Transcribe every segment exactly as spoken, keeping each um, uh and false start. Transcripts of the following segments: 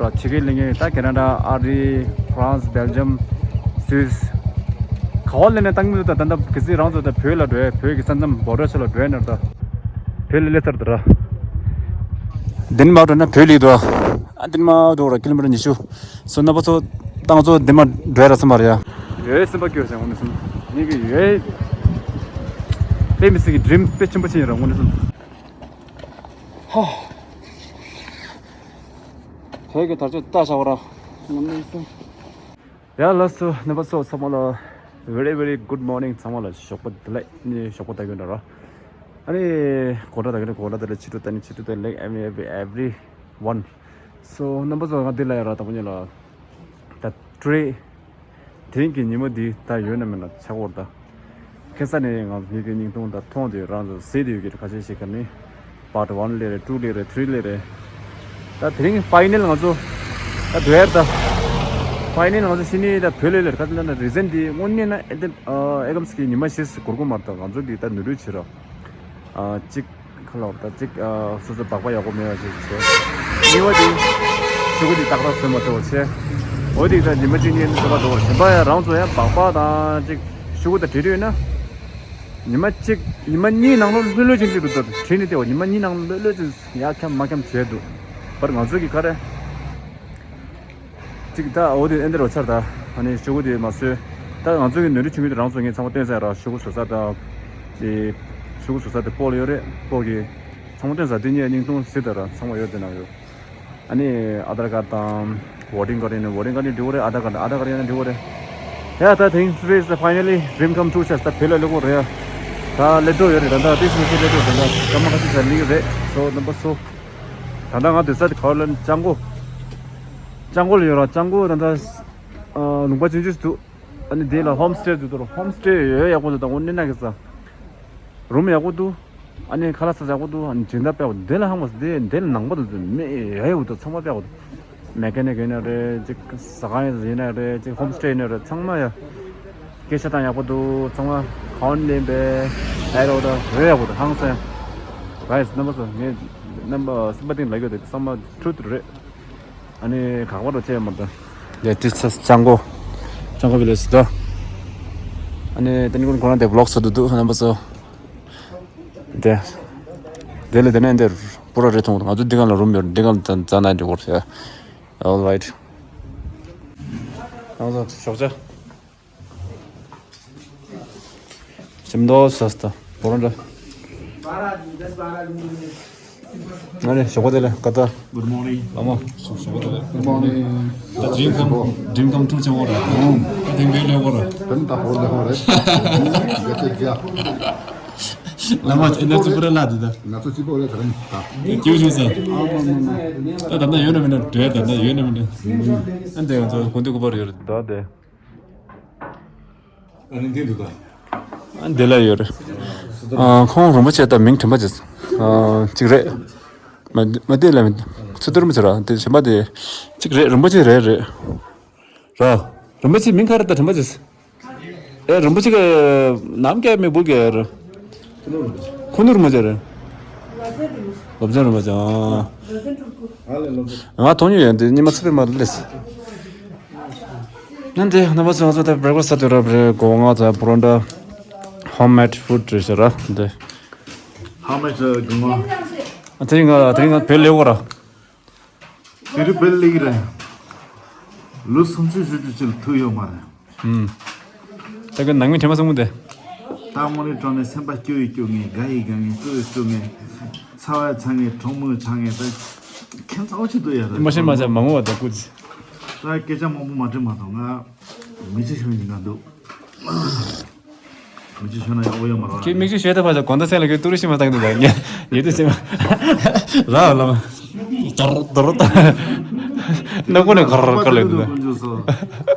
ཕྱི་རྒྱལ་སླེབས་མཁན་ད་ཁེ་ན་ཌ། ཨ་རི། ཧྥ་རན་སི། སྦེལ་ཇམ། སུད་སི། ག་བ་སླེབས་ནས་བཏང་གི་འདུག་ད་ད་ལྟ་གལ་སྲིད་རང་ཚོ་ད་བོད་ལ་འགྲོ་ཡ། བོད་ཀྱི་ས་མཚམས་བོ་ཌར་ཕྱོགས་ལ་འགྲོ་ཡ་ན་ད་བོད་ལ་སླེབས་ཚར་འདུག་ར། ལྡན་མ་འགྲོ་ན་བོད་ལ་འདུག་ཨ། ལྡན་མ་འགྲོ་ར་ཀི་ལོ་མི་ཊར་ཉི་ཤུ། སོ་ན་པ་ཚོ་ཏང་ཚོ་ལྡན་མ་འགྲོ་ཡ་ར་སོང་མ་རེད་ཡ། ཡོད་སེམས་པ་སྐྱོ་ཟེར་དངོས་གནས་སོང་། ངེད་ཀྱི་ཡོད། དཔེ་མི་སྲིད་ཀྱི་ཌི་རིམ་དཔེ་ཆེན་པོ་ཆེ་ཡིན་ར་དངོས་གནས་སོང་། ཧ། བོད་ཀྱི་དར་ལྕོག་ལྟ་བྱ་བ་ར། ཡ་ལགས་སོ། རྣམ་པ་ཚོ་ཚང་མ་ལ་very very good morning། ཚང་མ་ལ་ཞོགས་པ་བདེ་ལེགས། ནི་ཞོགས་པ་ལྟ་གི་འདྲ་ར། ཨ་ནི་གོ་ཏྲ་ལྟ་གི་འདྲ། གོ་ཏྲ་ལྟ་ལ་ཕྱི་དྲོ་ལྟ་ནི་ཕྱི་དྲོ་ལྟ་ལེགས། every every everyone། སོ་རྣམ་པ་ཚོ་ང་འདི་ལ་ཡ་ར་དང་པོ་ཉིད་ལ་ད་ཊུ་ཌེ། དེ་རིང་གི་ཉི་མ་འདི་ད་ཡོད་ན་མེད་ན་ཆགས་ཀྱི་ཡོད་རེད་ད། ཁ་སང་ནས་ང་ཚོ་ངེད་ཀྱི་བརྙན་ཐུང་ད་མཐོང་དེ་རང་ཚོ་གཟིགས་དེ་ཡོད་ཀྱི་རེད། ཁ་ཤས་ཤིག་ག་ནི་པཱར་ཊི་ཝན་ལས་རེད། ཊུ་ལས་རེད། ཐི་རི་ལས་རེད། ད་དེ་རིང་ཕའི་ནལ་ང་ཚོ་ད་འགྲོ་ཡ་རེད་ད། ཕའི་ནལ་ང་ཚོ་ཕྱི་ནས་ད་བོད་ལས་ལས་རེད། ཁ་སང་ན་རི་ཛན་དེ་དངོས་གནས་ན་ཨེ་ཏེ་ཨེ་ཀམ་སི་ཀི་ཉི་མ་བཞི་འགོར་གི་མ་རེད་ད། ང་ཚོ་འདི་ད་ནོར་འཁྲུལ་བྱེད་རོགས། ཨ་གཅིག་ཁ་ལོག་ད་གཅིག་ཨ་སོ་སོ་སྦག་སྦག་ཡག་པོ་མེད་པ་ཞིག་བྱས། གཉིས་པ་དེ་ཤོག་གུ་དེ་ཏག་ཏག་བཟོས་མ་ཐུབ་པ་བྱས། འོ་དེ་ད་ཉི་མ་གཅིག་གཉིས་ནི་བཟོ་བ་འགྲོ་བར་བྱས་པ་ཡ། རང་ཚོ་ཡང་སྦག་སྦག་དང་གཅིག་ཤོག་གུ་དང་བྲིས་བྲིས་ཡོད་ན། ཉི་མ་གཅིག་ཉི་མ་གཉིས་ནང་ལོགས་ལྷོད་ལྷོད་ཅིག་འགྲིག་འགྲོ་ད། བྲིས་ནས་བལྟས་པ་ཉི་མ་གཉིས་ནང་ལྷོད་ལྷོད་ཅིག་ཡར་འཁྱམ་མར་འཁྱམ་བྱས་འདུག་པར་ང་ཚོ་གི་ག་རེ། གཅིག་ད་འོ་དེ་ཨེ་འདྲ་རོ་ཆར་ད། ཨ་ནི་ཤོག་གུ་དེ་མ་བཟོས། ད་ང་ཚོ་གི་ནོར་འཁྲུལ་བྱུང་མི་དེ་རང་ཚོ་ངས་ཚང་མ་སྟོན་ས་ར། ཤོག་གུ་བཟོ་ས་ད། དེ་ཤོག་གུ་བཟོ་ས་དེ་སྤོ་ལ་ཡོད་རེད། སྤོ་གི་ཚང་མ་སྟོན་ས་དེ་གཉིས་བརྙན་ཐུང་གཟིགས་ད་ར་ཚང་མ་ཡོད་དེ་ན་ཡོད། ཨ་ནི་ཨ་དར་ཀར་དང་བོ་ཊིང་ཀར་ཡིན་ན་བོ་ཊིང་ཀར་ནི་འགྲིག་གི་རེད། ཨ་དར་ཀར་ཨ་དར་ཀར་ཡིན་ན་འགྲིག་གི་རེད། ཡ་ད་དེང་ཊུ་ཌེ་ཨིས་ད་ཕའི་ནལ་ལི་ཌི་རིམ་ཀམ་ཊུ་ཆགས། ད་བོད་ལ་སླེབས་ཀྱི་རེད་ཡ། ད་སླེབས་འགྲོ་ཡོད་རེད། ད་ད་ཏིས་མི་སི་སླེབས་འགྲོ་ད། ད་སྐར་མ་ཁ་ཤས་ཙམ་སླེབས་ཀྱི་རེད། སོ་རྣམ་པ་ཚོ། ད་ལྟ་ང་སྡོད་ས་དེ་ག་བ་ལ་ལྕང་སྒོ། ལྕང་སྒོ་ལ་ཡོད་ར། ལྕང་སྒོ་ད་ལྟ་ཨ་ལུང་པ་ཆུང་ཆུང་ཞིག་འདུག་ཨ་ནི་དེ་ལ་ཧོམ་སི་ཊེ་འདུག་ད་ར། ཧོམ་སི་ཊེ་ཡོད་ཡག་པོ་འདུག་ད་དངོས་གནས་ན་གི་ས་རུམ་ཡག་པོ་འདུག་ཨ་ནི་ཁ་ལག་ཟ་ཡག་པོ་འདུག་ཨ་ནི་སྦྱིན་བདག་དཔེ་ཡག་པོ་འདུག་དེ་ལ་ཧང་བ་ས་དེ་དེ་ལ་ནང་པ་འདུག་མི་ཡ་ཡོད་འདུག་ཚང་མ་དཔེ་ཡག་པོ་འདུག་མེ་ཀ་ནིག་ཡིན་ན་རེད། ཅིག་ཟ་ཁང་ཡིན་ན་རེད། ཚང་མ་ཡ། སྐད་ཆ་བཏང་ཡིན་ན་རེད། ཚང་མ་ཡ། སྐད་ཆ་བཏང་ཡག་པོ་འདུག་ཚང་མ་ཁང་ལེན་པའི་ཨེ་རོ་ད་རེད་ཡག་པོ་འདུག་ཧང་སང་། ག་ཡིས་རྣམ་པ་ཚོ་ངས་རྣམ་པ་སེམས་པ་གཏིང་ལ་ཡོད་དེ་ཚང་མ་ཊུ་རུ་ཐི་རེད། ཨ་ནི་ག་པར་བྱས་མ་ད། ཡ་ཏི་ཚ་ལྕང་སྒོ། ལྕང་སྒོ་བི་ལེ་ཇི་ད། ཨ་ནི་དེ་ནི་ཀུན་ཁོ་རང་དེ་བི་ལོག་བཟོ་འདུག་འདུག་རྣམ་པ་ཚོ། དེ། དེ་ལ་དེ་ནས་འདིར་པུ་ར་རེ་ཐོང་ང་ཚོ་འདི་གང་ལ་རུམ་ཡོད། འདི་གང་ལ་ཙ་ན་འདི་བོར་ཡ། All right. ང་ཚོ་ཞོགས་ཇ། ཅིམ་དོ་སཱ་སྟ་བོ་རོན་ཏྲ། ང་ནི་ཞོགས་པ་དེ་ལ་ཀ་ཏ། Good morning. ལ་མ། ཞོགས་པ་དེ་ལ། Good morning. ད་ཌི་རིམ་ཀམ་ཌི་རིམ་ཀམ་ཊུ་ཆེན་པོ་རེད། ད་དེང་བའི་ལེགས་པོ་རེད། དེ་ནི་ད་ཧོར་ལེགས་པོ་རེད། ལ་མ་ཨེ་ན་ཅི་པུ་ར་ལ་དེ་ད། ང་ཚོ་གཅིག་པོ་རེད་ད་རིང་ད། ཀྱུ་ཞུ་ས། ཨ་མ་མ་མ། ད་ད་ན་ཡོད་ན་མིན་ན་འདྲེ་ད་ན་ཡོད་ན་མིན་ན། ཨ་འདྲེ་ང་ཚོ་ཀུན་ཏུ་ཀུ་པར་ཡོད་རེད་ད་དེ། ཨ་ནི་འདི་འདུག་ག་ཨ་འདི་ལ་ཡོད་རེད། ཨ་ཁོང་རིན་པོ་ཆེ་དང་མིང་དྲན་པ་ཅིག་ཨ་གཅིག་རེད། མ་མ་འདི་ལ་མིན། ཚུལ་དུར་མི་ཚེ་ར་དེ་གཞན་པ་དེ་གཅིག་རེད། རིན་པོ་ཆེ་རེད་རེད། ར། རིན་པོ་ཆེ་མིང་ག་རེ་ད་དྲན་པ་ཅིག་ཨེ་རིན་པོ་ཆེ་གི་ནམ་མཁའི་མེ་འབུར་གི་རེད། ཁུ་ནུར་མི་ཚེ་རེད། ལོ་ཙཱ་རིན་པོ་ཆེ། ཨ། ང་མཐོང་མྱོང་ཡོད་འདི་ཉི་མ་ཚེ་པའི་མ་ལས། ནན་ཏེ་རྣམ་པ་ཚོ་ང་ཚོ་ད་བྷི་རེག་ཕ་སི་ཟ་དུས་རབས་རེད། སྒོ་ང་ཚོ་པོ་རོན་ཏ་ཧོམ་མེད་ཧྥུ་ཌི་རེད་ཤག་ར་འདི། ཧོམ་མེད་སྒོ་ང་། ཨ་དེ་རིང་ང་དེ་རིང་ང་བོད་ལེགས་པོ་ར། དེ་རིང་བོད་ལེགས་རེད། ལོ་སུམ་ཅུ་བཞི་བཅུ་ཅིག་ལ་ཐུག་ཡོད་མ་རེད། ཨུམ། ད་གི་ནང་མི་དྲན་པ་སོང་མོ་དེ། ད་མོ་ནི་དྲང་ནས་སེམས་པ་སྐྱོ་ཡི་སྐྱོ་ངེས། དགའ་ཡི་དགའ་ངེས། སྤྲོ་ཡི་སྤྲོ་ངེས། ཚ་བ་ཚ་ངེས། གྲང་མོ་ཆགས་ངེས། ད་ཁྱེད་ཚ་བ་ཆེ་འདུག་ཡ་ད། མ་ཤེས་མ་ཤེས་མ་ངོ་བ་ད་ཀུ་ཅི། ད་སྐད་ཆ་མང་པོ་མ་དྲན་མ་གཏོང་། ང་མི་ཚེ་ཤོར་ཉེན་ཁ་འདུག་མི་ཚེ་ཤོར་ན་ཡག་པོ་ཡོད་མ་རེད། ཁྱེད་མིག་ཆུ་ཤོར་ཏེ་ཕར་ལ་གོང་ད་སེམས་ལ་ཁྱེད་ཏུ་རུ་ཤི་མ་བཏང་འདུག་ད་ཉེ་ཉེ་དུ་སེམས་ར་ལ་མ། དོར་དོར་ད། ནག་པོ་ནས་གར་གར་ལ་འདུག་ད།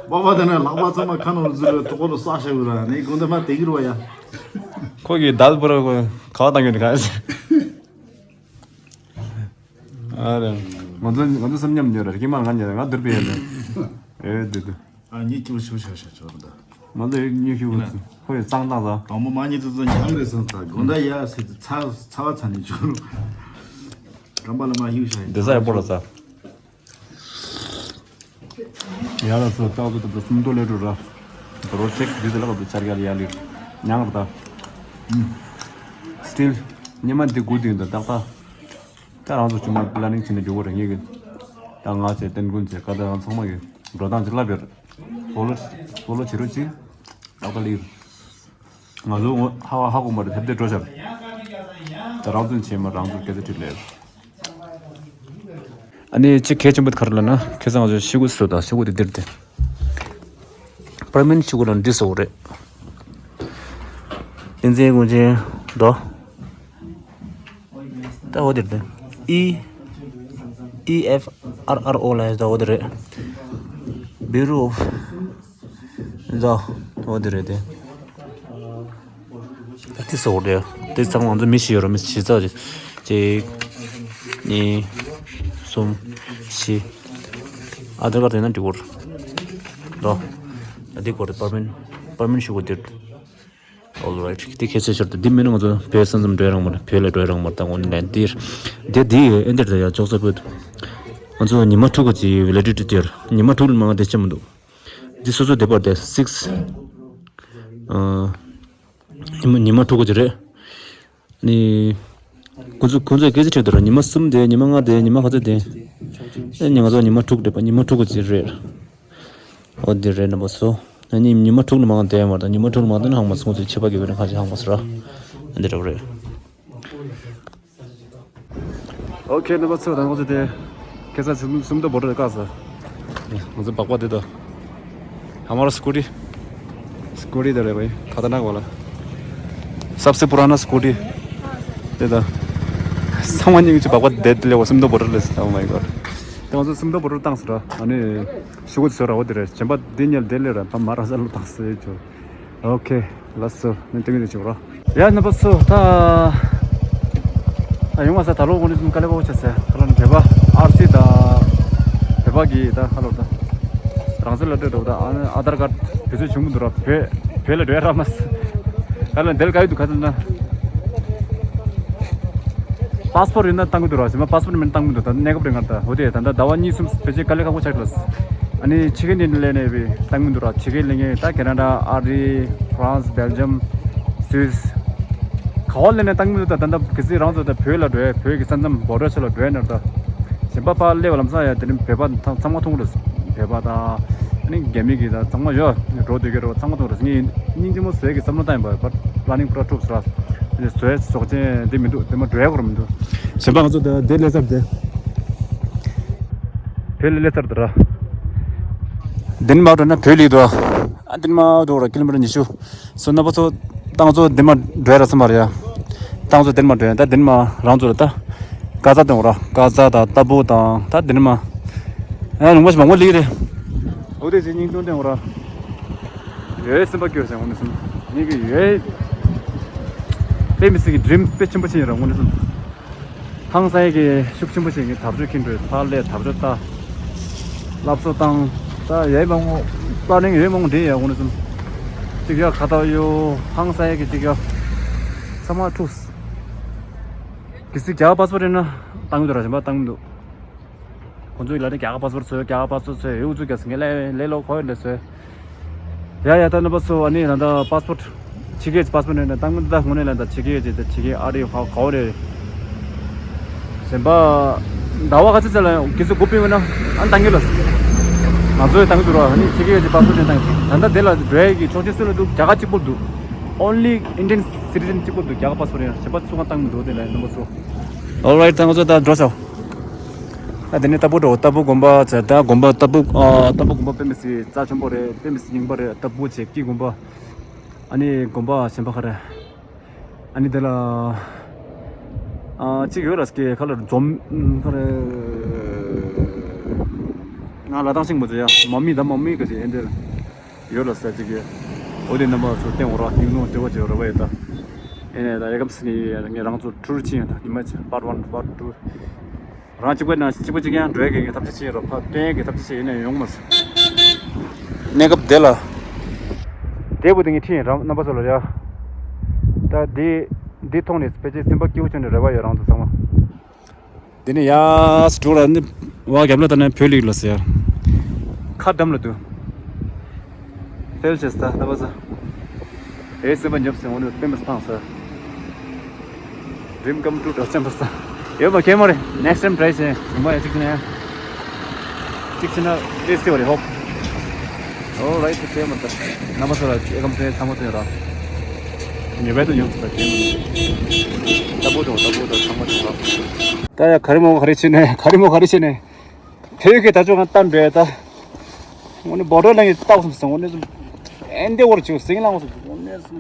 པ་པ་དེ་ནས་ལག་པ་ཚང་མ་ཁ་ནང་འཛུལ་ལ་ཐོག་ལ་ས་ཤ་བུ་ར་ནས་གོང་ད་མ་དེ་གི་རུ་བ་ཡ། ཁོ་གི་དལ་པོ་ར་ཁོ་ག་བ་བཏང་གི་འདུག་ག་ཨ་རེ། ང་ཚོ་ང་ཚོ་སེམས་མཉམ་ཉོ་ར་རིག་མ་ང་ཉོ་ང་འདིར་པེ་ཡ་ལེ། ཨེ་འདི་འདི། ཨ་ཉིད་ཀྱི་བུ་ཞུ་ཞུ་ཞུ་ཆོག་ད། ང་ཚོ་ཡིག་ཉིད་ཀྱི་བུ་ཁོ་ཡི་གཙང་དག་ད། དང་པོ་མ་ཉིད་དུ་ཚོ་ཉམས་རེ་སོང་ད་དགོང་ད་ཡ་ཟེར་ཏེ་ཚ་ཚ་བ་ཚ་ནས་བྱུང་། རམ་པ་ལ་མ་ཡིག་ཞུ་ཡིན་འདི་ས་ཡ་པོ་ལ་ཚ། ཡ་ལ་སོ་ཏག་ཏག་ཏག་ཏག་སུམ་མདོ་ལས་འགྲོ་ར། འགྲོ་ཅེག་འདི་དེ་ལ་ག་དུ་ཆར་ག་ལ་ཡ་ལི། ཉང་ར་ད། སི་ཊིལ། ཉི་མ་འདི་དགུ་དུས་འདི་ཏག་ཏག་ད་རང་ཚོ་ཆུང་མ་པི་ལ་ནིང་བྱེད་ནས་འགྲོ་གི་རེད་ངེས་གི། ད་ང་བྱས་བསྟན་ཀུན་བྱས་ཀ་ད་རང་ཚང་མ་གི་འགྲོ་སྟངས་ཅིག་ལབ་ཡོད། ཧོ་ལོ་ཧོ་ལོ་བྱེད་རོགས་ཅིག་ཏག་ཏག་ལི། ང་ཚོ་ངོ་ཧ་ཧ་གོ་མ་རེད་ཐེབས་དེ་འགྲོ་ཤར། ད་རང་ཚོ་བྱེད་མ་རང་ཚོ་སྐད་ཆ་དྲིས་ལས། ཨ་ནི་གཅིག་གལ་ཆེན་པོ་ག་རེ་ལབ་ན་ཁ་སང་ང་ཚོ་ཤི་གུ་བཟོས་དང་ཤི་གུ་དེ་འདིར་དེ། པར་མེན་ཤི་གུ་ལ་འདི་བཟོ་གི་རེད། བསྟན་འཛིན་དགོངས་ཆེན་དོ། ད་འོ་དེ་རེད་དེ། ཨི་ཨི་ཨེཕ་ཨར་ཨར་ཨོ་ལ་ཡ་ད་འོ་དེ་རེད། བྷི་རུ་ཨོཕ་ད་འོ་དེ་རེད་དེ། ད་དེ་སོགས་རེད། དེ་ཚང་མ་ང་ཚོ་མི་ཤི་ཡོད་ར་མི་ཤི་ཚ་གཅིག་གཉིས་གསུམ་བཞི། ཨ་དར་ཀར་དེ་ན་འགྲིག་གོ་ར། ད་འདི་གོ་རེད་པར་མེན་པར་མེན་ཤི་གོ་དེ། Alright. དེ་ཁྱད་ཆོས་ཤོར་དུ་འདི་མིན་ན་ང་ཚོ་བོད་ས་མཚམས་འགྲོ་རང་མ་རེད་བོད་ལ་འགྲོ་རང་མ་རེད་ད་ངོ་ནས་ལན་འདིར། དེ་འདི་ཨེ་འདིར་ད་ཡ་ཅོག་ཚ་བོད། ང་ཚོ་ཉི་མ་དྲུག་གི་ཝེ་ལི་ཌི་ཊི་དེར་ཉི་མ་དྲུག་ལ་མང་བ་དེ་ཆེ་མི་འདུག་འདི་སོ་སོ་བདེ་བར་དེ་སིགས། ཉི་མ་ཉི་མ་དྲུག་གི་རེད། ནི། ཁོ་ཚོ་ཁོ་ཚོས་སྐད་ཆ་དྲིས་འདུག་ར་ཉི་མ་གསུམ་དེ་ཉི་མ་ལྔ་དེ་ཉི་མ་ག་ཚོད་དེ། ཨེ་ཉི་ང་ཚོ་ཉི་མ་དྲུག་རེད་པ་ཉི་མ་དྲུག་གི་རེད། འོ་འདི་རེད་རྣམ་པ་ཚོ། ཨ་ནི་ཉི་མ་དྲུག་ནི་མང་དེ་མ་རེད་ཉི་མ་དྲུག་ནི་མང་དེ་ནི་ཧང་མ་སོང་ཚོད་ཆད་པ་གི་བས་ནི་ཁ་ཅིག་ཧང་མ་སོང་ར། འདི་རེད་རེད། ཨོ་ཁེ་རྣམ་པ་ཚོ་ད་ང་ཚོ་དེ་ཁ་སང་སུམ་སུམ་མདོ་བོ་ཊར་བཀག་ས། ང་ཚོ་སྦག་སྦག་དེ་དང་། ཧ་མ་ར་སི་ཀུ་ཊི། སི་ཀུ་ཊི་དེ་རེད་བས་ཁ་ཏ་ནག་བ་ལ། སབ་སེ་པུ་ར་ན་སི་ཀུ་ཊི། དེ་དང་། ཚང་མ་སྙིང་རྗེ་སྦག་སྦག་དེ་དེ་ལས་བ་སུམ་མདོ་བོ་ཊར་ལས་ཨོ་མའི་གོཌ། དེ་ང་ཚོ་སུམ་མདོ་བོ་ཊར་བཏང་ས་ར་ཨ་ནི། ཤི་གོ་ཚོ་ར་བ་དེ་རེད་གཞན་པ་དེ་ཉལ་དེ་ལས་ར་ཕ་མ་ར་ས་ལོ་བཏང་ས་ཡོད་ཆོ། ཨོ་ཁེ། ལགས་སོ། ནི་ཏིང་ཏིང་ཆུ་རོ། ཡ་རྣམ་པ་ཚོ་ད། ད་ཡོང་བ་ས་ད་ལོ་འོ་ནི་སུམ་ཀ་ལེ་གོ་ཆ་ས་ཁ་ལོ་ནི་བེ་བ་ཨར་སི་ད། བེ་བ་གི་ད་ཁ་ལོ་ད། རང་སོ་ལ་སྤྲོད་འགྲོ་ད་ཨ་ནི་ཨ་དར་ཀར་དུས་ཚོད་བྱུང་མི་འདུག་ར་བེ་བེ་ལ་འགྲོ་ཡ་ར་མ་ས། ད་ལ་འདེལ་ག་ཡི་འདུག་ག་ད་ན། པཱ་སི་པོར་ཡིན་ན་བཏང་གི་འདུག་ར་ཞིམ་པ་པཱ་སི་པོར་མིན་བཏང་གི་འདུག་ད་གནས་སྐབས་རིང་ང་ད་འོ་དེ་ད་ད་ཟླ་བ་གཉིས་གསུམ་ཕལ་ཆེར་དཀའ་ལས་ཁག་པོ་ཆགས་ལ། ཨ་ནི་ཕྱི་རྒྱལ་ནས་སླེབས་ནས་བཏང་གི་འདུག་ར་ཕྱི་རྒྱལ་སླེབས་མཁན་ད་ཁེ་ན་ཌ་ཨ་རི་ཧྥ་རན་སི་སྦེལ་ཇམ་སུད་སི། ག་བ་སླེབས་ནས་བཏང་གི་འདུག་ད་ད་ད་གི་སི་རང་ཚོ་ད་བོད་ལ་འགྲོ་ཡ་བོད་ཀྱི་ས་མཚམས་བོ་ཌར་ཕྱོགས་ལ་འགྲོ་ཡ་ནར་ད། ཞིམ་པ་ཕར་སླེབས་པ་ལམ་སང་ཡ་དེ་རིང་བོད་པ་ཚང་མ་མཐོང་གི་རེད། བོད་པ་དང་། ཨ་ནི་རྒྱ་མི་གི་ད་ཚང་མ་ཡོད་འགྲོ་སྡོད་ཀྱི་རེད་ཚང་མ་མཐོང་གི་རེད་ངས་སྙིང་རྗེ་མོ་བཟོས་ཀྱི་བསམ་བློ་བཏང་ཡིན་པ་པར་པ་ལ་ནིང་པུ་ར་ཀྲུབ་སུ་ར། ཨ་ནི་བཟོས་ཟོག་ཅན་འདི་མི་འདུག་འདི་མ་འགྲོ་ཡ་གོ་ར་མི་འདུག་ཞིམ་པ་ང་ཚོ་ད་འདི་སླེབས་ཚར་འདི། བོད་ལ་སླེབས་ཚར་འདི་ར། འདི་ནས་མར་འགྲོ་ན་བོད་ལ་འདུག་ཨ་འདི་ནས་མར་འགྲོ་ར་ཀི་ལོ་མི་ཊར་ཉི་ཤུ། སོ་རྣམ་པ་ཚོ་ཏང་ཚོ་འདི་མ་འགྲོ་ཡ་ར་ཚ་མ་རེད་ཡ། ཏང་ཚོ་འདི་མ་འགྲོ་ཡ་ད་འདི་མ་རང་ཚོ་ལ་ད། ཀ་ཛ་དང་འོ་ར་ཀ་ཛ་དང་ཏ་པུ་དང་ད་འདི་མ། ཨ་ལུང་པ་ཞིག་མང་པོ་ལི་རེད། འོ་དེ་ཚེ་སྙིང་སྟོན་དང་འོ་ར། ཡོད་སེམས་པ་སྐྱོ་ཟེར་འོ་ནི་སེམས། ངེད་ཀྱི་ཡོད། དཔེ་མི་སྲིད་ཀྱི་ཌི་རིམ་དཔེ་ཆེན་པོ་ཕྱིན་ཡོད་ར་འོ་ནི་སེམས། ཧང་སང་ཡས་ཀྱི་ཤུགས་ཆེན་པོ་ཞིག་གིས་དར་ལྕོག་འཁྱེར་འགྲོ་ཕར་སླེབས་དར་ལྕོག་ལྟ། སློབ་གསོ་བཏང་། ད་ཡས་མང་པོ་པ་ནིང་ཡས་མང་པོ་འདྲེས་ཡ་འོ་ནི་སེམས། གཅིག་ཡ་ཁ་ཏ་ཡོ་ཧང་སང་ཡས་ཀྱི་གཅིག་ཡ། ཚང་མ་འཁྲུགས། གལ་སྲིད་རྒྱ་གར་པཱ་སི་པོར་ཡིན་ན་བཏང་གི་འདུག་ར་གཞན་པ་བཏང་གི་མི་འདུག་ཁོང་ཚོས་ལབ་ནས་རྒྱ་གར་པཱ་སི་པོར་བཟོས་རྒྱ་གར་པཱ་སི་པོར་བཟོས་ཡོད་ཚུལ་རྒྱ་སེ་ངས་ལས་ལས་ལོ་ཁོ་ཡོད་འདྲ་བཟོས། ཡ་ཡ་ད་རྣམ་པ་ཚོ་ཨ་ནི་ད་ལྟ་པཱ་སི་པོར་ཕྱི་རྒྱལ་གྱི་པཱ་སི་པོར་ནས་བཏང་གི་འདུག་ད་དངོས་གནས་ལ་ད་ཕྱི་རྒྱལ་གྱི་ད་ཕྱི་རྒྱལ་ཨ་རི་ཧ་ག་བ་རེད། གཞན་པ་ཟླ་བ་ག་ཚོད་ཙམ་ལ་གལ་སྲིད་སྒོ་ཕྱེ་བ་ན་ཨ་བཏང་གི་ལ། ང་ཚོས་བཏང་གི་འདུག་ར་ཨ་ནི་ཕྱི་རྒྱལ་གྱི་པཱ་སི་པོར་ནས་བཏང་གི་ད་ལྟ་དེ་ལ་འགྲོ་ཡ་གི་ཆོག་མཆན་སུ་ལ་འདུག་རྒྱ་གར་གཅིག་པོར་འདུག Only Indian citizen གཅིག་པོ་འདུག་རྒྱ་གར་པཱ་སི་པོར་ཡང་གཞན་པ་སུ་གང་བཏང་མི་འདུག་དེ་ལ་རྣམ་པ་ཚོ། Alright ད་ང་ཚོ་ད་འགྲོ་ཆོག་ཨ་དེ་ནས་ཏ་པུ་འགྲོ་ཏ་པུ་དགོན་པ་ཚེ་ད་དགོན་པ་ཏ་པུ་ཨ་ཏ་པུ་དགོན་པ་དཔེ་མི་སྲིད་རྩ་ཆེན་པོ་རེད་དཔེ་མི་སྲིད་རྙིང་པ་རེད་ཏ་པུ་ཆེ་ཀི་དགོན་པ། ཨ་ནི་དགོན་པ་གཞན་པ་ག་རེ། ཨ་ནི་དེ་ལ་ཨ་གཅིག་ཡོད་ར་སྐད་ཁ་ལ་འཛོམས་ག་རེ། ང་ལ་དྭགས་ཤིང་མ་ཚོ་ཡ་མ་མི་ད་མ་མི་ག་ཅིག་ཨེ་འདིར། ཡོད་ལ་ས་གཅིག་གི་འོ་དེ་རྣམ་པ་ཚོ་བསྟན་འོ་ར་ཉིན་མོ་དྲི་བ་བྱེད་ར་བ་ཡོད་ད། ཨེ་ནས་ད་ཡ་གམ་སི་ངས་ངས་རང་ཚོ་ཊུར་ཕྱིན་ཡོད་ད་ཉི་མ་ཆ་པར་ཝན་པར་ཊུ། རང་གཅིག་པ་ན་གཅིག་པ་གཅིག་ཡང་འགྲོ་ཡ་གི་ངས་ཐབས་ཤེས་བྱེད་ར་ཕ་སྟོན་ཡ་གི་ཐབས་ཤེས་བྱེད་ཡིན་ན་ཡོང་མ་སོང་། གནས་སྐབས་དེ་ལ། དེ་བུ་དེ་ངས་ཕྱིན་རང་རྣམ་པ་ཚོ་ལ་ཡ། ད་དེ་དེ་མཐོང་ནས་ཕལ་ཆེར་སེམས་པ་སྐྱིད་པོ་བྱུང་ནས་རེ་བ་ཡོད་རང་ཚོ་ཚང་མ། དེ་ནས་ཡ་སི་འགྲོ་ར་ནི་བ་རྒྱབ་ལ་ད་ནས་བོད་ལིག་ལ་ཟེར། ཁ་འགྲམ་ལ་འདུག་ཕེལ་ཆེས་ད་ད་བ་ས། ཨེ་སེམས་པ་ཉོབ་སེ་འོ་ནི་སྟོན་པ་སྤང་ས། Dream come true འགྲོ་ཅན་པ་ས། ཡོད་མ་ཁེ་མོ་རེད། Next time try བྱེད། ཡོང་བ་ཡ་གཅིག་ནས། གཅིག་བྱས་ན་ཨེ་སེ་བ་རེད་ཧོབ། Alright ཁེ་མོ་ད། རྣམ་པ་ཚོ་ལ་ཨེ་ཀམ་ཚེ་ཚང་མ་ཐོན་ར། ཉེ་བའི་དུ་ཉོབ་སེ་ད་ཁེ་མོ། ད་བོ་དང་ད་བོ་དང་ཚང་མ་ཐོན་ར། ད་ཡ་ག་རེ་མོ་ག་རེ་བྱེད་ནས་ག་རེ་མོ་ག་རེ་བྱེད་ནས། བོད་ཀྱི་ད་ཅོ་ང་ལྟ་འདྲེ་ད། ངོ་ནི་བོ་ཌར་ལ་ཡི་ལྟ་བསམ་སོང་ངོ་ནི་སུ། ཨེ་འདི་བོར་ཆུ་སིང་ལང་སོང་ངོ་ནི་སུ།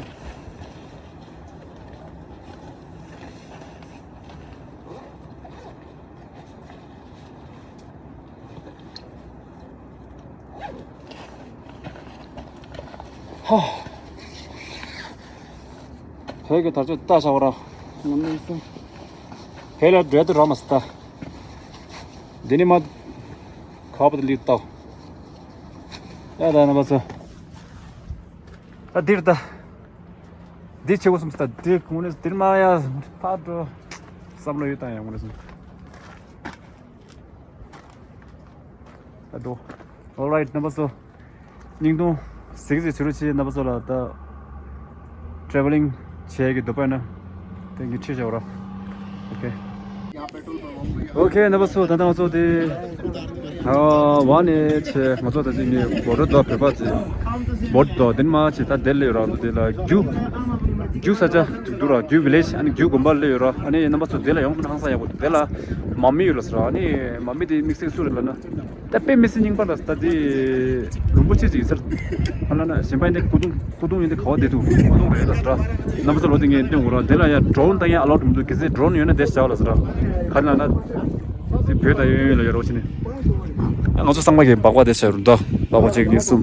ཧ། བོད་ཀྱི་ད་ཅོ་ལྟ་བྱ་བ་ར། ངོ་ནི་སུ། བོད་ལ་འདྲེ་དུ་ར་མ་སྟ། འདི་ནི་མ། ཁ་བ་དེ་ལི་ཏོ། ཡ་ད་ན་བ་སོ། ད་འདིར་ད། འདི་ཆེ་བོ་སུམ་ད་འདི་ངོ་ནས་འདིར་མ་ཡ་ཕ་འགྲོ། བསམ་བློ་ཡོད་དང་ཡ་ངོ་ནས་སུམ། ད་འགྲོ། Alright ན་བ་སོ། སྙིང་ཐུང་། གཟིགས་གཟིགས་བྱེད་རོགས་བྱེད་རྣམ་པ་ཚོ་ལ་ད། Travelling བྱེད་ཀྱི་འདུག་པ་ན། དེང་གི་ཁྲིད་བྱ་བ་ར། Okay རྣམ་པ་ཚོ་ད་ལྟ་ང་ཚོ་དེ། ཨ་བ་ནས་བྱས་ང་ཚོ་ད་ཅི་ནས་བོ་ཌར་དོ་བོད་པ་ཚོ། བོ་ཌར་དོ་དེ་ནས་མ་བྱས་ད་དེ་སླེབས་ཡོད་ར་འདུག་དེ་ལ་རྒྱུ། རྒྱུ་ས་ཆ་འདུག་ར་རྒྱུ་ཝི་ལེཇ་ཨ་ནི་རྒྱུ་དགོན་པ་སླེབས་ཡོད་ར་ཨ་ནི་རྣམ་པ་ཚོ་དེ་ལ་ཡོང་ཐུབ་ན་ཧང་སང་ཡག་པོ་འདུག་དེ་ལ་མ་མི་ཡོད་ལ་ཟེར་ར་ཨ་ནི་མ་མི་དེ་དམིགས་བསལ་སུ་རེད་ལབ་ན། ད་དཔེ་མི་སྲིད་རྙིང་པ་ལ་ད་དེ་རིན་པོ་ཆེ་ཅིག་ཡིན་ཟེར། ཨ་ལ་ན་གཞན་པ་ཡིན་ཏེ་སྐུ་གདུང་སྐུ་གདུང་ཡིན་ཏེ་ག་བ་བསྡད་འདུག་སྐུ་གདུང་རེད་ལ་ཟེར། རྣམ་པ་ཚོ་ལོ་དེ་ངས་སྟོན་དགོས་ར་དེ་ལ་ཡ་ཌོ་རོན་བཏང་ཡ་ཨ་ལོ་ཌི་མི་འདུག་གལ་སྲིད་ཌོ་རོན་ཡོད་ན་དེ་བྱ་བ་ལ་ཟེར། ག་ལ་ན་དེ་བོད་ད་ཡོད་ཡོད་ལ་ཡོད་རོགས་ཆེ་ནི། ང་ཚོ་ཚང་མ་གི་སྦག་སྦག་དེ་བྱ་རུ་འདུག་སྦག་སྦག་གཅིག་གཉིས་གསུམ།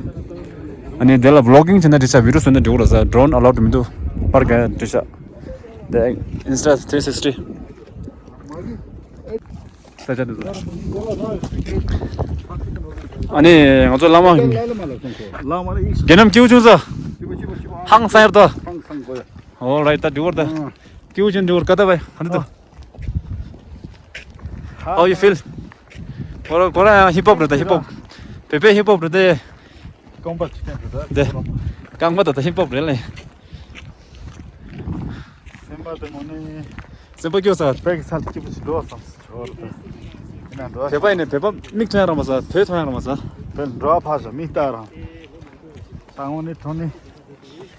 ཨ་ནི་དེ་ལ་བི་ལོག་གིང་བྱས་ན་འགྲིག་ཤག་བི་ཌིའོ་བཟོས་ན་འགྲིག་གོ་ལ་ཟེར། ཌོ་རོན་ཨ་ལོ་ཌི་མི་འདུག་པར་ག་འགྲིག་ཤག་དེ་ཨིན་སི་ཊ་ཐི་རི་སིག་སི་ཊི། ས་ཆ་འདི་ཚོ། ཨ་ནི་ང་ཚོ་བླ་མ། བླ་མ་ལ་ཡིག་རྒྱལ་ནམ་སྐྱིད་པོ་བྱུང་ས། ཧང་སང་ཡར་དོ། ཧང་སང་དགོས། ཨོ་རའིཊ་ད་འགྲིག་པར་ད། སྐྱིད་པོ་བྱུང་འགྲིག་པར་ཀ་ད་བའི་ཧ་འདི་དོ། How you feel? ཁོ་རང་ཁོ་རང་ཡང་ཧིབ་ཧོབ་རེད་ད་ཧིབ་ཧོབ། བོད་པའི་ཧིབ་ཧོབ་རེད་དེ། རྐང་པ་ཅི་ཐེན་རེད་ད། རྐང་པ་ད་ད་ཧིབ་ཧོབ་རེད་ལེ། སེམས་པ་དེ་མོ་ནི། སེམས་པ་སྐྱོ་ས། བོད་ཀྱི་ས་ལ་སྐྱིད་པོ་ཞིག་འགྲོ་བསམ་ཞོར་དུ། ཡིན་ན་འགྲོ་བ་བོད་པ་ཡིན་ནས་བོད་པ་མིག་མཐོང་ཡང་རང་མ་ཟ། བོད་མཐོང་ཡང་རང་མ་ཟ། བོད་འགྲོ་བ་ཕར་ཞོག་མིག་ལྟ་རང་། ད་དངོས་གནས་དྲང་གནས།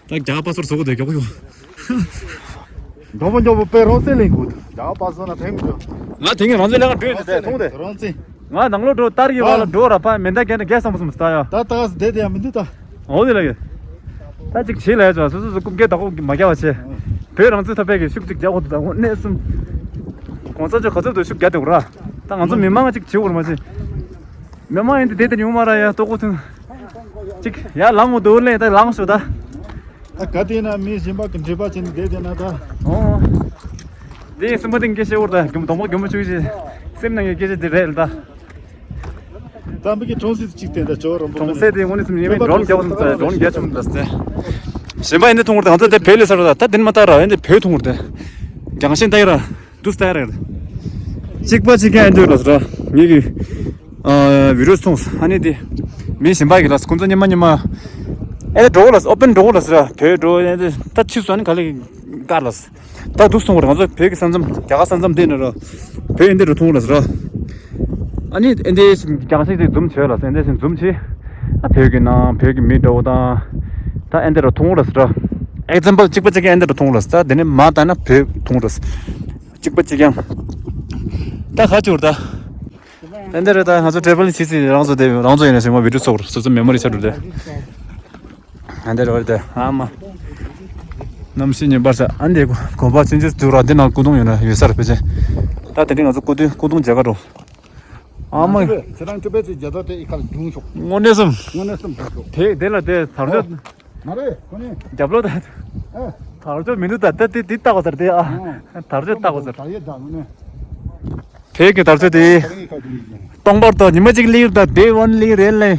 ད་རྒྱ་གར་པ་སོར་བཟོ་གི་འདུག་མགྱོགས་པོ་མགྱོགས་པོ། མགྱོགས་པོ་མགྱོགས་པོ་དཔེ་རང་བཙན་ལེན་དགོས་འདུག་རྒྱ་གར་པ་སོར་ན་ཕན་མི་འདུག་ང་དེང་གི་རང་བཙན་ལེན་ག་འགྲོ་ཡོད་འདུག་དེ་མཐོང་དེ། རང་བཙན། ང་ནང་ལོགས་འགྲོ་ལྟར་གྱི་བ་ལ་འགྲོ་ར་ཕ་མེ་མདའ་བརྒྱབ་ནས་རྒྱག་བསམ་པ་སོང་ད་ཡ། ད་ད་བསྡད་དེ་ཡ་མི་འདུག་ད། འོ་དེ་ལ་གི། ད་ཅིག་བྱེད་ལ་ཡ་ཅོ་སོ་སོ་སོ་རྐུབ་བཀལ་ད་ཁོ་མ་རྒྱག་བ་བྱེད། བོད་རང་བཙན་ཐོབ་པའི་གི་ཤུགས་ཅིག་རྒྱག་ཁོ་ད་ཁོ་གནས་གསུམ། གོང་ས་མཆོག་ག་ཚོད་དུ་ཤུགས་རྒྱག་དེ་གོ་ར། ད་ང་ཚོ་མི་མང་ཅིག་བྱེད་འོར་མ་བྱེད། མི་མང་ཡིན་དེ་དེ་དེ་ཉུང་མ་ར་ཡ་ལྟོ་གོ་ཐུང་། ཅིག་ཡ་ལངས་འོ་དོ་ལེ་ད་ལངས་ཤོག་ད། ད་ག་དེ་ན་མི་གཞན་པ་གི་འདྲེས་པ་ཅན་དེ་དེ་ན་ད། ཨོ། དེ་ཡིན་སུམ་པ་དེ་སྐད་བཤད་འོར་ད་གྱོང་དོང་པོ་གྱོང་མོ་བཅུག་ཅིག་སེམས་ནང་གི་སྐད་ཆ་དེ་རེད་ད། ད་མི་གི་གྲོང་གསེབ་གཅིག་དེ་འདྲ་ཇོ་རོང་པོ་གྲོང་གསེབ་དེ་དངོས་གནས་སུ་ཡིན་མིན་ཌོ་རོན་རྒྱག་སོང་ཙང་ཌོ་རོན་རྒྱག་བྱུང་ད་སྟེ། གཞན་པ་ཡིན་དེ་མཐོང་བར་དེ་ང་ཚོ་དེ་བོད་ལས་སར་ད་ད་དེ་མ་ལྟ་ར་ཡིན་དེ་བོད་མཐོང་བར་དེ། རྒྱང་ཤིང་ལྟ་ཡི་ར་དུ་ལྟ་ཡི་ར་ཡིན། གཅིག་པ་གཅིག་རྐྱང་ཡིན་དུས་ལ་སར་ངེད་ཀྱི་ཨ་བི་རོས་མཐོང་ཨ་ནི་དེ་མི་གཞན་པ་གི་ལ་ཁོང་ཚོ་ཉི་མ་ཉི་མ་ཨེ་འགྲོ་གོ་ལ་ཨོ་པན་འགྲོ་གོ་ལ་སར་བོད་འགྲོ་ཡིན་དེ་ད་ཕྱི་སོ་ནི་ག་ལེ་དཀར་ལ། ད་འདུག་སོང་བར་ང་ཚོ་བོད་ཀྱི་ས་མཚམས་རྒྱ་གར་ས་མཚམས་འདི་ནས་ར། བོད་ཨིན་ཌི་རུ་ཐོང་ལ་ཟེར་ར། ཨ་ནི་ཨིན་ཌི་རྒྱང་ཤིང་དེ་འཛུམ་བྱོས་ལ་ཟེར་ཨིན་ཌི་ཤིང་འཛུམ་བྱེད། ཨ་བོད་ཀྱི་ནང་བོད་ཀྱི་མི་འདྲ་བོ་དང་། ད་ཨིན་ཌི་རུ་ཐོང་ལ་ཟེར་ར། ཨེག་ཛམ་པལ་གཅིག་པ་གཅིག་ཀྱང་ཨིན་ཌི་རུ་ཐོང་ལ་ཟེར་ད་དེ་ནས་མ་ལྟ་ན་བོད་ཐོང་ལ་ཟེར། གཅིག་པ་གཅིག་ཀྱང་། ད་ཁ་བྱུར་ད། ཨེ་འདི་རེད་ད་ང་ཚོ་ཊེ་བལ་བྱེད་ཚེ་རང་ཚོ་དེ་རང་ཚོ་ཡིན་ན་ཞིག་མ་བི་ཌིའོ་ཚོགས་སོ་སོ་མེ་མོ་རི་ཆགས་འགྲོ་དེ། ཨེ་འདི་རེད་དེ་ཨ་མ། གནམ་གཤིས་ཉིན་པར་ས་ཨ་འདི་གོམ་པ་ཆུང་ཆུང་དུ་ར་འདི་ནང་སྐུ་གདུང་ཡོད་ན་ཡོད་ས་རེད་ཕལ་ཆེར། ད་དེ་རིང་ང་ཚོ་སྐུ་གདུང་སྐུ་གདུང་མཇལ་ག་འགྲོ། ཨ་མ། ཁྱེད་རང་ཊེ་བལ་གྱི་རྒྱལ་དར་དེ་ཨི་ཁ་ལ་རྒྱུང་ཤོག་དངོས་གནས་སམ། དངོས་གནས་སམ་རྒྱུང་ཤོག་དེ་དེ་ལ་དེ་དར་ལྕོག་མ་རེད་ཁོ་ནི། རྒྱབ་ལོག་ད། ཨེ། དར་ལྕོག་མི་འདུག་ད་ད་དེ་དེ་བཏགས་པ་ཟེར་དེ་ཨ། ཨ། དར་ལྕོག་བཏགས་པ་ཟེར། ད་ཡེ་ད་ནི། བོད་ཀྱི་དར་ལྕོག་དེ། ད་རིང་ཁ་དུ་ཡིན། སྟོང་པར་དུ་ཉི་མ་གཅིག་སླེབས་ད་ཌེ་ཝན་སླེབས་རེད་ལེ།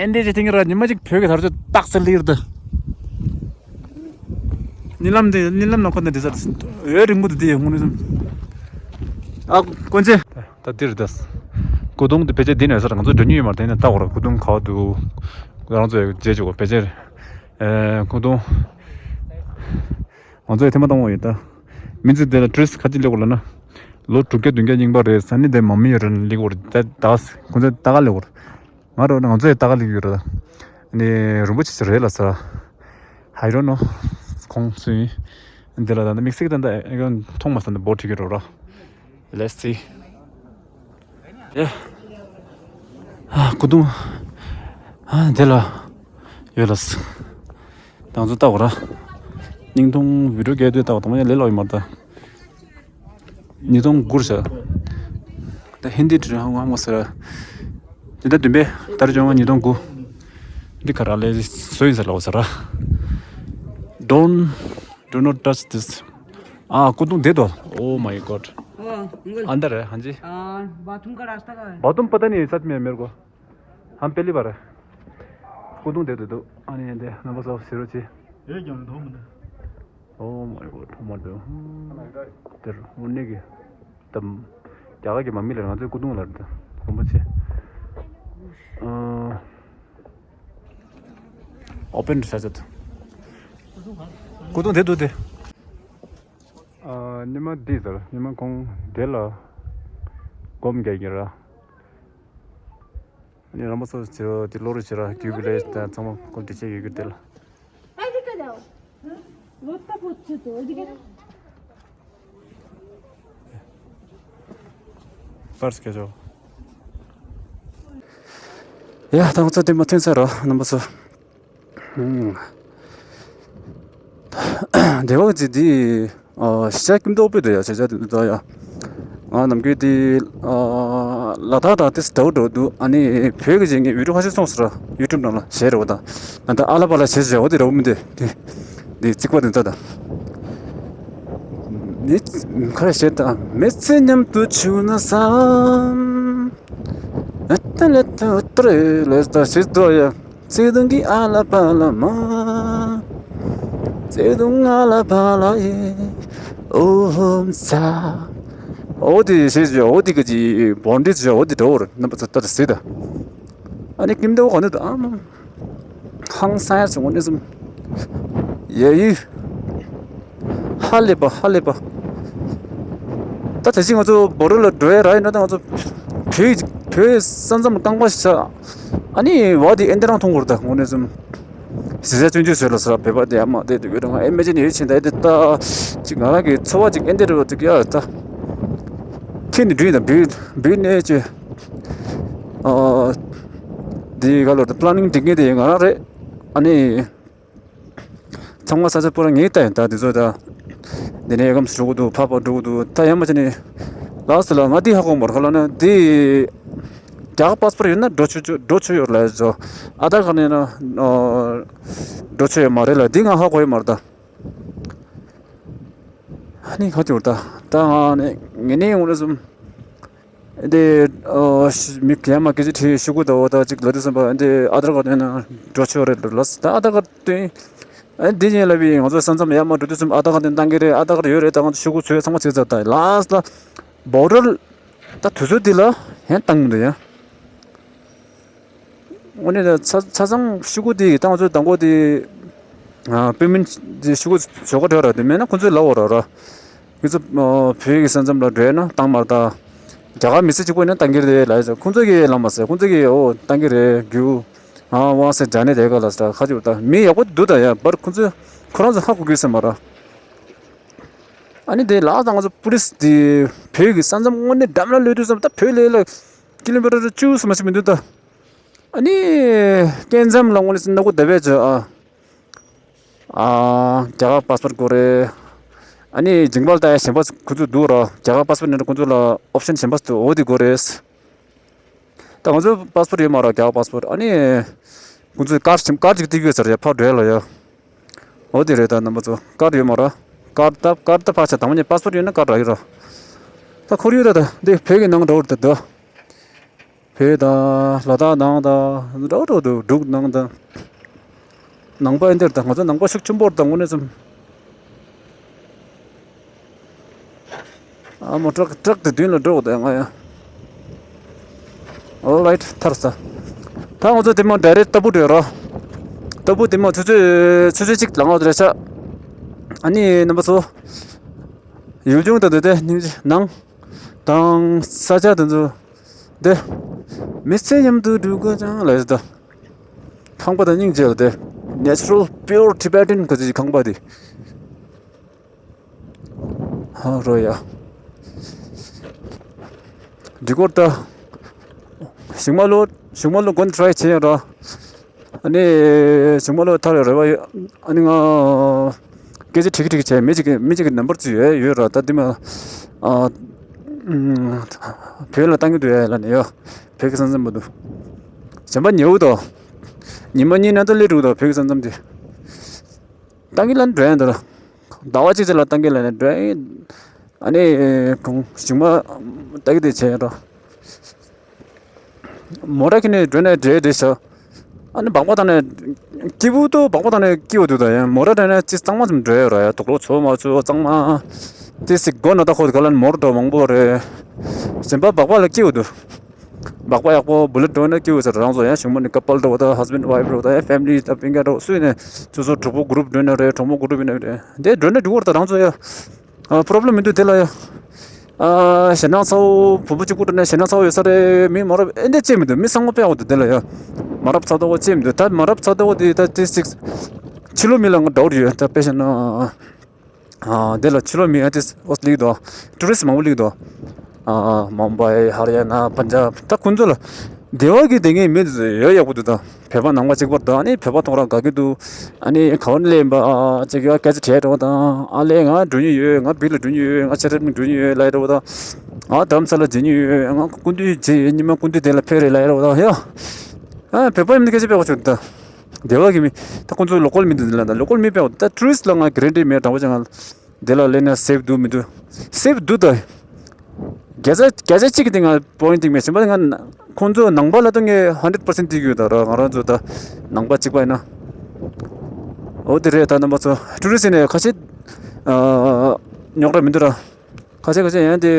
ཨེ་འདི་ཅི་ཐིང་ར་ཉི་མ་གཅིག་བོད་ཀྱི་དར་ལྕོག་བཏགས་ཚེ་སླེབས་ད། ཉི་ལམ་དེ་ཉི་ལམ་ནང་ཁོ་ན་དེ་ཟེར། འོད་རིང་པོ་དེ་དེ་ཡོང་ངོ་ནི་སམ། ཨ་ཀོན་ཅེ། ད་འདིར་འདུག་སྐུ་གདུང་དེ་ཕལ་ཆེར་འདི་ནས་ས་ར་ང་ཚོ་འགྲོ་མྱོང་ཡོད་མ་རེད། དེ་ནས་ལྟ་དགོས་ར། སྐུ་གདུང་ག་པར་འདུག་ང་རང་ཚོས་མཇལ་བཅུག་གོ་ཕལ་ཆེར། ཨེ། སྐུ་གདུང་ང་ཚོས་ཐེངས་མ་གཏོང་བ་ཡིན་ད། མི་ཚེ་འདི་ལ་ཊུ་རི་སི་ཊི་ག་ཚོད་སླེབས་ཡོད་ལབ་ན། ལོ་དྲུག་བརྒྱ་བདུན་བརྒྱ་རྙིང་པ་རེད། ས་གནས་འདི་མང་མི་ཡོད་རེད་སླེབས་ཡོད་རེད། ད་ད་ཁོང་ཚོས་ལྟ་ག་སླེབས་ཡོད་རེད། ང་རང་ང་ཚོས་ལྟ་ག་སླེབས་ཡོད་རེད། ནི་རིན་པོ་ཆེ་ཞིག་རེད་ལབ་ས། I don't know. ཁོང་སུ་ཡིན། འདི་ལ་ད་ནི་དམིགས་བསལ་གྱི་ད་ལྟ་ཨེ་མཐོང་མ་སོང་། འདི་འབོ་ཁྲིད་ཀྱི་རོགས་ར། Let's see. ཡ། ཨ། སྐུ་གདུང་། ཨ། དེ་ལ་ཡོད་ལ། ད་ང་ཚོ་ལྟ་བ་ར། སྙིང་ཐུང་བི་ཌིའོ་སྐད་དུ་ལྟ་བ་དང་མ་ཡ་ལས་ལོག་ཡོད་མ་རེད་ད། ཉིས་སྟོང་དགུ་རེད་ཤག་ད་ཧིན་དི་ཏྲི་ཧང་ཧང་མ་ཟེར། དེ་ད་བདུན་པའི་ཏ་རིག་བཅོ་ལྔ་ཉིས་སྟོང་དགུ། འདི་ག་ར་ལས་བཟོ་ཡིན་ཟེར་ལོག་ཟེར་ར། Don't, do not touch this. ཨ། སྐུ་གདུང་བསྡད་དོ། Oh my God. ओ, अंकल। अंदर है, हाँ जी। आ, बाथरूम का रास्ता कहाँ है? बाथरूम पता नहीं है सच में मेरे को। हम पहली बार है। སྐུ་གདུང་བསྡད་དོ་འདུག་ཨ་ནི་འདི་རྣམ་པ་ཚོ་གཟིགས་རོགས་གྱིས། Oh my God, མ་འདུག་དེར་དངོས་གནས་ཀྱི་ད་རྒྱ་གར་གྱི་མ་མི་ལ་ང་ཚོའི་སྐུ་གདུང་ལ་རེད་ད། རིན་པོ་ཆེ། ཨ། ཨོ་པན་བྱ་ཆེད། སྐུ་གདུང་དེ་འདུག་དེ། ཨ། ཉི་མ་འདི་ཟེར། ཉི་མ་ཁོང་དེ་ལ་སྒོམ་རྒྱག་གི་ར། ཨ་ནི་རང་མ་སོ་ཇོ་དེ་བློ་རུ་བྱེད་ར། རྒྱུད་པའི་ལས་དང་ཚང་མ་ཁོང་འདི་བྱེད་ཡོད་གི་དེ་ལ། པར་སྐད་ཆོག་ཡ། ད་ང་ཚོ་དེ་མ་ཐོན་ཚར་རོ་རྣམ་པ་ཚོ། ཧུམ། དེ་བ་ཅི་དེ། ཨ། གཞིས་ཆགས་སྐྱིད་མདོག་དཔེ་འདུག་ཡ། གཞིས་ཆགས་དེ་འདུག་ཡ། ང་ནམ་རྒྱུན་དེ། ཨ། ལ་དྭགས་དང་དེ་འདྲ་བོ་འདྲ་བོ་འདུག་ཨ་ནི་བོད་ཀྱི་བྱེད་མཁན་བི་ཌིའོ་ཁ་ཤས་སོང་ཟེར་ར། ཡུ་ཊུབ་ནང་ལ་བྱས་རེད་བ། ད་ད་ལྟ་ཨ་ལ་པ་ལ་བྱས་བྱས་འོ་དེ་འདྲ་བོ་མི་འདུག་དེ། འདི་རྩིག་པ་འདི་ད་ད། མི་ཁ་ཤས་ད་མི་ཚེ་མཉམ་དུ་བྱུང་ན་བསམ། ཨ་ཏ་ལ་ཏ་ཏ་རེ་ལ་ད་ཞིག་འདུག་ཡ། བརྩེ་དུང་གི་ཨ་ལ་པ་ལ་མ། བརྩེ་དུང་ཨ་ལ་པ་ལ་ཡེ། ཨོ་ཧོམ་ས། འོ་དེ་ཞེས་བྱ། འོ་དེ་ག་ཅི་བོན་ཌི་བྱ། འོ་དེ་འདྲ་བོ་རེད། རྣམ་པ་ཚོ་ལྟ་དང་གཟིགས་དང་། ཨ་ནི་སྐྱིད་མདོག་ག་ནས་འདུག་ཨ་མ། ཧང་སང་ཡ་བྱུང་བ་ནས་བཟུང་། ཡ་ཡི། ཧ་ལས་པ། ཧ་ལས་པ། ད་དེ་བཞིན་ང་ཚོ་བོ་རོ་ལ་འགྲོ་ཡ་ར་ཡིན་ན། ད་ང་ཚོ་བོད་བོད་ས་མཚམས་རྐང་པ་ཞིག་ཆགས། ཨ་ནི་བ་དེ་ཨེ་འདི་རང་མཐོང་དགོས་རེད་ད། དངོས་གནས་སེམས། གཟི་བྱ་སྤྱོད་འཇུག་བཟོས་ལ་ཟེར་བ་བོད་པ་དེ་ཨ་མ་དེ་དུ་ཡོད་རེད། ང་ཨེ་མེ་ཇིན་ཡོད་ཕྱིན་ད་ཨེ་དེ་ད་ཅིག་ང་རང་གི་འཚོ་བ་ཅིག་ཨེ་འདི་རེད་བ། ཅིག་ཡ་ད་ཁྱེད་ནི་འགྲུལ་དང་བུད་བུད་ནས་ཅི། ཨ། དེ་ག་ལོར་ད་པ་ལ་ནིང་སྒྲིག་མཁན་དེ་ང་རང་རེད། ཨ་ནི། ཚང་མ་ས་ཆ་པོ་ར་ངས་ལྟ་ཡིན་ད་དེ་ཚོ་ད། འདི་ནས་ཡ་གམ་སུ་འགྲོ་གི་འདུག་ཕ་པ་འགྲོ་གི་འདུག་ད་ཡ་མ་ཆ་ནས། ལགས་སོ་ལ་ང་འདི་ཧ་གོ་མ་རེད་ལ་ན་འདི། རྒྱ་གར་པ་སི་པོར་ཡོད་ན་འགྲོ་ཆོག་ཆོག་འགྲོ་ཆོག་ཡོད་ལ་ཡ་ཚོ། ཨ་དར་ཁ་ནས་ན། འགྲོ་ཆོག་ཡོད་མ་རེད་ལ། འདི་ང་ཧ་གོ་ཡོད་མ་རེད་ད། ཨ་ནི་ཁ་ཅིག་ད་ད་ང་ནས་ངས་ནས་ཡོང་རེད་བསམ། དེ། ཨོ། མི་ག་མ་གི་ཅི་ཁྲིད་ཤུ་གུ་ད་འོ་ད་ཅིག་ལ་དུས་སམ་པ་འདི་ཨ་དར་ཀར་ཡོད་ན་འགྲོ་ཆོག་རེད་ལ། ད་ཨ་དར་ཀར་སྟོན། ཨ་འདི་ཉིད་ལ་བི་ང་ཚོ་ས་མཚམས་ཡར་མར་འགྲོ་དུས་སམ་ཨ་དར་ཀར་དེ་བཏང་གི་རེད། ཨ་དར་ཀར་ཡོད་རེད། ད་ང་ཚོ་ཤུ་གུ་ཚོས་ཚང་མ་བྱས་ཚར། ད་ལཱ་སི་ལ་བོ་ཌར་ད་དུས་ཚོད་འདི་ལ་ཧན་བཏང་གི་འདུག་ཡ། དངོས་གནས་ད་ཆ་ཆ་ཚང་ཤུ་གུ་དེ་ད་ང་ཚོ་དང་པོ་དེ་ཨ་པེ་མེན་ཊི་དེ་ཤུ་གུ་བཟོ་ག་འགྲོ་ར། དེ་མེད་ན་ཁོ་ཚོས་ལབ་འོ་ར་ར། ཁོ་ཚོ་ཨ་བོད་ཀྱི་ས་མཚམས་ལ་འགྲོ་ན་བཏང་མ་རེད་ད། རྒྱ་གར་མི་སེར་གཅིག་པོ་ཡིན་ན་བཏང་གི་རེད་ལབ་ཡ། ཁོ་ཚོ་གིས་ལབ་མ་ཟེར། ཁོ་ཚོ་གིས་འོ་བཏང་གི་རེད་རྒྱུ། ཨ་ཝང་སེ་ཇ་ནེ་དེ་ག་ལ་ཟེར་ཁ་ཅིག་ད་མི་ཡག་པོ་འདུག་ད་ཡ། པར་ཁོ་ཚོས་ཁོ་རང་ཚོ་ཧ་གོ་གི་ཟེར་མ་ར། ཨ་ནི་དེ་ལགས་ད་ང་ཚོ་པུ་ལིས་དེ་བོད་ཀྱི་ས་མཚམས་དངོས་གནས་འགྲམ་ལ་སླེབས་དུས་སམ་ད་བོད་ལ་ལ་ཀི་ལོ་མི་ཊར་བཅུ་ཙམ་མ་ཞིག་མི་འདུག་ད། ཨ་ནི། སྐད་འཛེམ་ལ་དངོས་གནས་སེམས་སྣ་ཁུག་བརྡབ་པས་བྱས་ཨ། ཨ། རྒྱ་གར་པ་སི་པོར་དགོས་རེད། ཨ་ནི་འཇིགས་པ་ལ་ལྟ་ཡ་གཞན་པ་ཁོ་ཚོ་འདུག་ར། རྒྱ་གར་པ་སི་པོར་ནས་ཁོ་ཚོ་ལ་ཨོབ་ཤན་གཞན་པ་འདུག་འོ་དེ་དགོས་རེད། ད་ང་ཚོ་པ་སི་པོར་ཡོད་མ་ར། རྒྱ་གར་པ་སི་པོར། ཨ་ནི། ཁོ་ཚོས་ཀར་ཞིག་ཀར་ཅིག་སྟེར་གི་ཡོད་ས་རེད་ཡ། ཕར་འགྲོ་ཡ་ལ་ཡ། འོ་དེ་རེད། ད་རྣམ་པ་ཚོ་ཀར་ཡོད་མ་ར། ཀར་ད་ཀར་ད་ཕར་ཆ་དང་པོ་ནས་པ་སི་པོར་ཡོད་ན་ཀར་རག་གི་ར། ད་ཁོར་ཡུག་ད་ད་འདི་བོད་ཀྱི་ནང་འགྲོ་བར་ད་འདུག་བོད་དང་ལ་དྭགས་ནང་དང་འདྲ་འདྲ་འདུག་འབྲུག་ནང་དང་། ནང་པ་ཨེ་འདིར་དང་ང་ཚོ་ནང་པ་ཤུགས་ཆེན་པོར་དང་དངོས་གནས་ཙམ། ཨ་མོ་ཊ་རག་ཊ་རག་དེ་མདུན་ལ་འགྲོ་དང་ང་ཡང་། Alright, ཐར་ས། ད་ང་ཚོ་དེ་མོ་direct་ཏམ་བུ་འགྲོ་རོགས། ཏམ་བུ་དེ་མོ་ཆུ་ཚོད་ཆུ་ཚོད་གཅིག་ལ་ང་ཚོ་རེད་ཤག་ཨ་ནི་རྣམ་པ་ཚོ། ཡུལ་ལྗོངས་དང་དེ་དེ་སྙིང་རྗེ་ནང་དང་ས་ཆ་དེ་ཚོ་དེ་མི་ཚེ་མཉམ་དུ་འགྲོ་དགོས་ཀྱང་ལས་ད་ཁང་པ་དང་སྙིང་རྗེ་ལ་དེ་natural pure Tibetan་གི་ཁང་པ་དེ། ཧ་རོ་ཡ། འདི་སྐོར་ད། ཞིང་མ་ལོ། ཞིང་མ་ལོ་དགོན་try་བྱེད་ཡ་ར། ཨ་ནི། ཞིང་མ་ལོ་ཐར་རེ་བ་ཡོད། ཨ་ནི་ང་། སྐད་ཆ་དྲི་གི་དྲི་གི་བྱས་མི་གཅིག་གི་མི་གཅིག་གི་number་ཅིག་ཡོད་ཡོད་ར་ད་དེ་མ། ཨ། ཨུམ། བོད་ལ་བཏང་གི་འདུག་ཡ་ལ་ནི་ཡོད། བོད་ཀྱི་ས་མཚམས་མ་འདུག་གཞན་པ་ཉེ་བོ་དོ། ཉི་མ་གཉིས་ནང་ད་སླེབས་འགྲོ་གི་འདུག་བོད་ཀྱི་ས་མཚམས་དེ། ཏང་གི་ལ་འགྲོ་ཡ་འདུག་ལ། ཟླ་བ་གཅིག་ཙམ་ལ་ཏང་གི་ལ་ནས་འགྲོ་ཡ། ཨ་ནི། གུང་ཞིང་མ་ཏག་གི་དེ་བྱས་ཡ་འགྲོ། མོ་ཊ་ཁྱེར་ནས་འགྲོ་ནས་འདྲེ་འདྲེ་ཤག་ཨ་ནི་སྦག་སྦག་བཏང་ནས་སྐྱིད་པོ་ཏོ་སྦག་སྦག་བཏང་ནས་སྐྱིད་པོ་འདུག་ད་ཡང་མོ་ཊ་འགྲོ་ནས་ཅི་གཙང་མ་ཙམ་འགྲོ་ཡ་ར་ཡ་དུག་ལོག་ཚོ་མ་ཚོ་གཙང་མ། དེ་སི་སྒོ་ན་ད་ཁོ་ག་ལ་མོ་ཊ་འགྲོ་མང་པོ་རེད། གཞན་པ་སྦག་སྦག་ལ་སྐྱིད་པོ་འདུག་སྦག་སྦག་ཡག་པོ་བུ་ལེ་འགྲོ་ན་སྐྱིད་པོ་ཟེར་རང་ཚོ་ཡང་གཞུང་མ་ནི་couple་འགྲོ་བ་དང་husband wife་འགྲོ་བ་དང་ཡང་family་དང་སྤུན་ཀྱག་འགྲོ་སུ་ཡིན་ནས་སོ་སོ་གྲོགས་པོ་group་འགྲོ་ན་རེད་གྲོགས་མོ་group་ཡིན་ན་རེད་དེ་འགྲོ་ན་འགྲིག་གི་རེད་ད་རང་ཚོ་ཡ། ཨ་problem་མི་འདུག་དེ་ལ་ཡ། ཨ་ཞེད་སྣང་ཚ་བོ་བུ་མོ་གཅིག་པུ་འགྲོ་ན་ཞེད་སྣང་ཚ་བོ་ཡོད་ས་རེད་མི་མ་རབས་ཨེ་འདྲ་ཅེས་མི་འདུག་མི་ཚང་མ་དཔེ་ཡག་པོ་འདུག་དེ་ལ་ཡ། མ་རབས་ཚ་བོ་ཅེས་མི་འདུག་ད་མ་རབས་ཚ་བོ་དེ་ད་དེ་six་ཕྱི་ལོགས་མི་ལ་ང་doubt་ཡོད་ད་དཔེ་བཤད་ན། ཨ་དེ་ལ་ཕྱི་ལོགས་མི་ཨ་དེ་ཨོ་སླེབས་འདུག tourist་མང་པོ་སླེབས་འདུག་ཨ་མུམ་བྷའི་ཧར་ཡ་ན་པན་ཇབ་ད་ཁོང་ཚོ་ལ་སྡེ་བ་གི་དེ་ངའི་མི་ཡོད་ཡག་པོ་འདུག་ད་བོད་པ་ནང་པ་གཅིག་པར་ད་ཨ་ནི་བོད་པ་ཐོག་ར་དགའ་གི་འདུག་ཨ་ནི་ག་བ་ནས་སླེབས་པ་ཨ་ཅིག་ཡ་སྐད་ཆ་དྲིས་འགྲོ་ད་ཨ་ལས་ང་འགྲོ་མྱོང་ཡོད་ང་བིར་ལ་འགྲོ་མྱོང་ཡོད་ང་ཆ་རེད་འགྲོ་མྱོང་ཡོད་ལ་འགྲོ་ད་ཨ་དྷ་རམ་ས་ལ་འགྲོ་མྱོང་ཡོད་ང་སྐུ་མདུན་རྗེས་ཉི་མ་སྐུ་མདུན་དེ་ལ་ཕེབས་རེད་ལ་འགྲོ་ད་ཡ་ཨ་བོད་པ་ཡིན་ན་སྐད་ཆ་དཔེ་བ་ཆོད་ད། སྡེ་བ་གི་མི། ད་ཁོང་ཚོ་local་མི་འདུག་འདི་ལ་ད་local་མི་དཔེ་ད་tourist་ལ་ང་guarantee་མེད་དྲང་པོ་བྱས་ང་འདི་ལ་སླེབས་ན་safe་འདུག་མི་འདུག safe་འདུག་ད། བརྒྱ་ཆ་བརྒྱ་ཆ་གཅིག་གི་སྟེང་ང་point་ཐིག་མེད་བྱས་པ་ང་ཁོང་ཚོ་ནང་པ་ལ་ད་ངས་hundred percent་ཐིག་ཡོད་ད་ར་ང་རང་ཚོ་ད་ནང་པ་གཅིག་པ་ཡིན་ན། འོ་དེ་རེད་ད་རྣམ་པ་ཚོ་tourist་ཡིན་ནས་ཁ་ཤས་རྙོག་དྲ་མི་འདུག་ར། ཁ་ཤས་ཁ་ཤས་ཡང་དེ་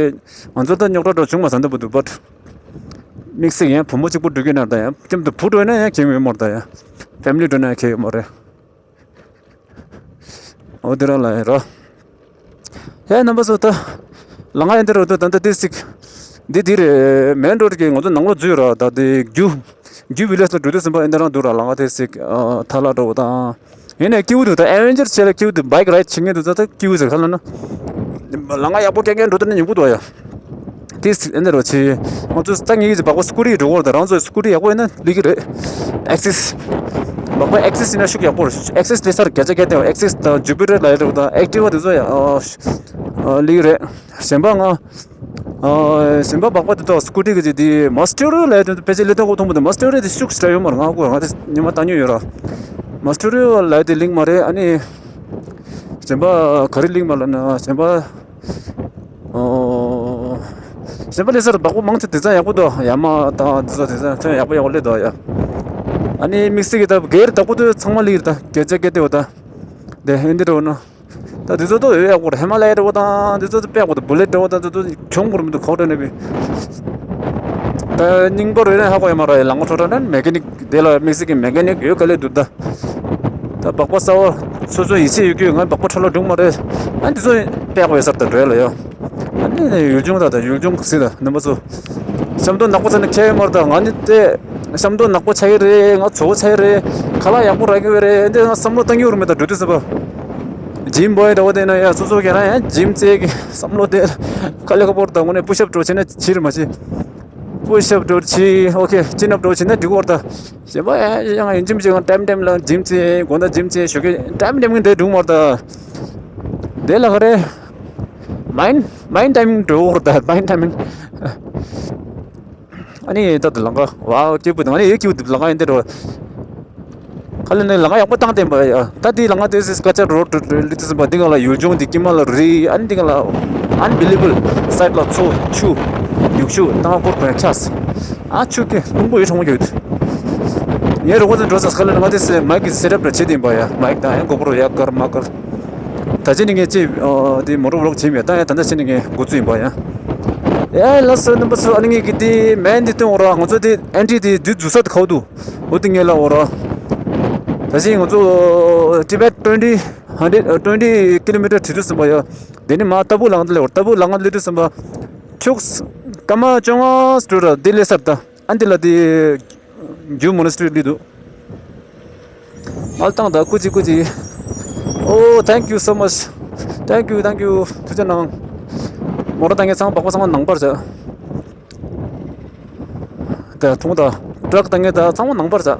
ང་ཚོ་ད་རྙོག་དྲ་འགྲོ་བྱུང་མ་ཟ་འདུག་པ་འདུག་but་དམིགས་བསལ་ཡང་བུ་མོ་གཅིག་པུ་འགྲོ་གི་ན་ད་ཡང་ཁྱིམ་དུ་བུ་འགྲོ་ན་ཡང་ཁྱེད་ཡོད་མ་རེད་ད་ཡང་family་འགྲོ་ན་ཡང་ཁྱེད་ཡོད་མ་རེད། འོ་དེ་རང་ལ་ཡང་རོ། ཡ་རྣམ་པ་ཚོ་ད་ལ་ང་ཡང་འདི་རོ་ད་ད་འདི་སིག་འདི་འདི་རེད་main road་གི་ང་ཚོ་ནང་ལོགས་འཛུལ་ར་ད་འདི་རྒྱུ་རྒྱུ་village་ལ་འགྲོ་དུས་ཙམ་པ་ཨེ་འདི་རང་འདུག་ར་ལ་ང་དེ་སིག་ཐ་ལ་འགྲོ་བ་དང་། ཡིན་ནའི་སྐྱིད་པོ་འདུག་ད་adventure་བྱས་ལ་སྐྱིད་པོ་འདུག bike ride་བྱེད་མཁན་འདུག་ད་ད་སྐྱིད་པོ་ཟེར་ཁ་ལ་ན། ལ་ང་ཡག་པོ་སྐད་ངན་འགྲོ་ད་ན་ཉུང་པོ་འདུག་ཡ། དེ་སི་ཨེ་འདི་རོ་ཆེ། ང་ཚོ་ད་ངེད་ཀྱི་སྦག་སྦག་སྐུ་རི་འགྲོ་གོ་ད་རང་ཚོའི་སྐུ་རི་ཡག་པོ་ཡིན་ན་ལིག་གི་རེད། Axis། སྦག་སྦག་Axis་ཡིན་ན་ཤུགས་ཡག་པོ་རེད། Axis་ལས་སར་བརྒྱ་ཆ་བརྒྱ་དེ་Axis་དང་Jupiter་ལ་ཡ་འགྲོ་ད་Activa་དེ་ཚོ་ཡ་ལིག་རེད། གཞན་པ་ང་། གཞན་པ་སྦག་སྦག་དེ་དག་སྐུ་རི་གི་ཅི་དེ་Mysterio་ལ་ཡ་དེ་ཕལ་ཆེར་ལས་ད་གོ་མཐོང་པོ་དེ་Mysterio་དེ་ཤུགས་སྲ་ཡོད་མ་རེད་ང་གོ་ང་དེ་ཉི་མ་ལྟ་མྱོང་ཡོད་ར། Mysterio་ལ་ཡ་དེ་ལིག་མ་རེད་ཨ་ནི། གཞན་པ་ག་རེ་ལིག་མ་ལ་ན་གཞན་པ། ཨོ། གཞན་པ་ལས་སར་བདག་པོ་མང་ཆེ་དེ་ཚང་ཡག་པོ་འདུག་ཡ་མ་དང་དེ་ཚོ་དེ་ཚང་ཚང་ཡག་པོ་ཡག་པོ་སླེབས་འདུག་ཡ། ཨ་ནི་དམིགས་བསལ་གྱི་ད་སྒེར་བདག་པོ་དེ་ཚང་མ་ལིག་རེད་ད་སྐད་ཆ་སྐད་དེ་འོ་ད། དེ་ཧེ་འདི་འགྲོ་ན། ད་དེ་ཚོ་ད་འོ་ཡག་པོ་རེད་ཧི་མ་ལ་ཡ་འགྲོ་དང་དེ་ཚོ་ད་དཔེ་ཡག་པོ་ད་བུ་ལེ་འགྲོ་དང་དེ་ཚོ་གྱོང་གོར་མི་འདུག་ཁོག་འགྲོ་ནས་བི། ད་རྙིང་པ་རེད་ན་ཧ་གོ་ཡ་མ་ར་ཡ་ལང་ཁོ་ཁྲོ་ཁྲོ་ན་མེ་ཀ་ནིག་དེ་ལ་དམིགས་བསལ་གྱི་མེ་ཀ་ནིག་ཡོད་ག་ལེ་འདུག་ད། ད་སྦག་སྦག་གསར་བ་སོ་སོ་ཡིད་ཆེས་ཡོད་རྒྱུ་ང་སྦག་སྦག་འཕྲོ་བརླག་འགྲོ་མ་རེད། ཨ་འདི་ཚོ་དཔེ་ཡག་པོ་ཡོད་སར་ད་འགྲོ་ཡ་ལ་ཡ། ཨ་ནི་ཡུལ་ལྗོངས་ད་ད་ཡུལ་ལྗོངས་གཟིགས་ད་རྣམ་པ་ཚོ། ཤམ་སྟོན་ནག་པོ་ཚ་ནི་ཁྱད་ཡོད་མ་རེད་ད་ང་ནི་དེ། ཤམ་སྟོན་ནག་པོ་ཆགས་ཀྱི་རེད་ང་ཚོ་ཆགས་ཀྱི་རེད་ཁ་ལག་ཡག་པོ་རག་གི་ཡོད་རེད་འདི་ང་བསམ་བློ་བཏང་གི་ཡོད་རེད་མེད་ད་འགྲོ་དུས་ཟེར་བ། Gym boy་འདྲ་བོ་དེ་ན་ཡ་སོ་སོ་ག་རང་ཡ་gym་རྩེ་གི་བསམ་བློ་དེ་དཀའ་ལས་ཁག་པོ་རེད་ད་དངོས་གནས་push up་འགྲོ་བྱས་ན་བྱེད་རེད་མ་བྱེད། Push up་འགྲོ་བྱེད་okay chin up་འགྲོ་བྱེད་ན་འགྲིག་གི་ཡོད་རེད་ད། གཞན་པ་ཡང་ཡང་ཡིན་གཅིག་མིན་གཅིག་time time་ལ་gym་རྩེ་དགོང་དག་gym་རྩེ་ཞོགས་ཀས་time time་གི་འདི་འགྲུག་མར་ད། དེ་ལ་ག་རེ། mind mind time་འགྲོ་བར་ད་mind time། ཨ་ནི་ད་དུ་ལང་ཀ་ཝའོ་སྐྱིད་པོ་འདུག་ཨ་ནི་ཡོད་སྐྱིད་པོ་འདུག་ལང་ཀ་ཡིན་དེ་འགྲོ། ཁ་ལ་ནི་ལང་ཀ་ཡག་པོ་བཏང་བསྟན་པ་ཡ་ད་དེ་ལང་ཀ་དེ་སི་སྐད་ཆ་རོ་ཏྲུ་ཏྲུ་ལི་ཏི་སི་པ་འདི་ག་ལ་ཡུལ་ལྗོངས་འདི་དཀྱིལ་མ་ལ་རི་ཨ་ནི་འདི་ག་ལ་unbelievable side་ལ་མཚོ་ཆུ་ཡུག་ཆུ་ཏང་ཀོར་པའི་ཆས། ཨ་ཆུ་ཀེ་ལུང་པོ་ཡོད་གྲོང་ཡོད། ངའི་རོགས་པ་ཚོ་འགྲོ་ས་ཁ་ལ་ང་དེ་སེ་མའིག་གི་སེ་ཊབ་ར་བྱེད་དེ་ཡིན་པ་ཡ་མའིག་དང་ཡང་གོ་པོ་རོ་ཡ་ཀར་མ་ཀར། ད་ཅི་ནི་ངས་ཅི་དེ་མོ་ཊ་ཝི་ལོག་བྱེད་མེད་ད་ཡང་ད་ལྟ་ཅི་ནི་ངས་འགོ་བཙུགས་ཡིན་པ་ཡ། ཨེ་ལགས་སོ། རྣམ་པ་ཚོ། ཨ་ནི་ངས་ཀྱི་དེ་མེན་དེ་སྟོན་འོ་ར། ང་ཚོ་དེ་ཨན་ཊི་དེ་དུས་འཛུལ་ས་དེ་ཁ་བ་འདུག་འོ་དེ་ངས་ལ་འོ་ར། ད་ཅི་ང་ཚོ་Tibet twenty hundred twenty kilometer བྲིས་དུས་ཙམ་པ་ཡ། དེ་ནི་མ་ཏ་བུ་ལང་དེ་ལས་འོ། ཏ་བུ་ལང་ལས་དུས་ཙམ་པ་ཁྱུགས་སྐར་མ་བཅོ་ལྔ་སྤྲོ་ར་དེ་ལས་སར་ད། ཨན་དེ་ལ་དེ་ཇུ་མོ་ནེ་སི་ཊི་རི་སླེབས་འདུག་ཨལ་ཏང་ད་ཀུ་ཅི་ཀུ་ཅི། Oh, thank you so much. Thank you, thank you. ཐུགས་རྗེ་གནང་། མོ་ར་ད་ངས་ཚང་མ་པགས་པ་ཚང་མ་ནང་པར་བྱ། ད་ཐུང་ད་ཊྲག་ད་ངས་ད་ཚང་མ་ནང་པར་བྱ།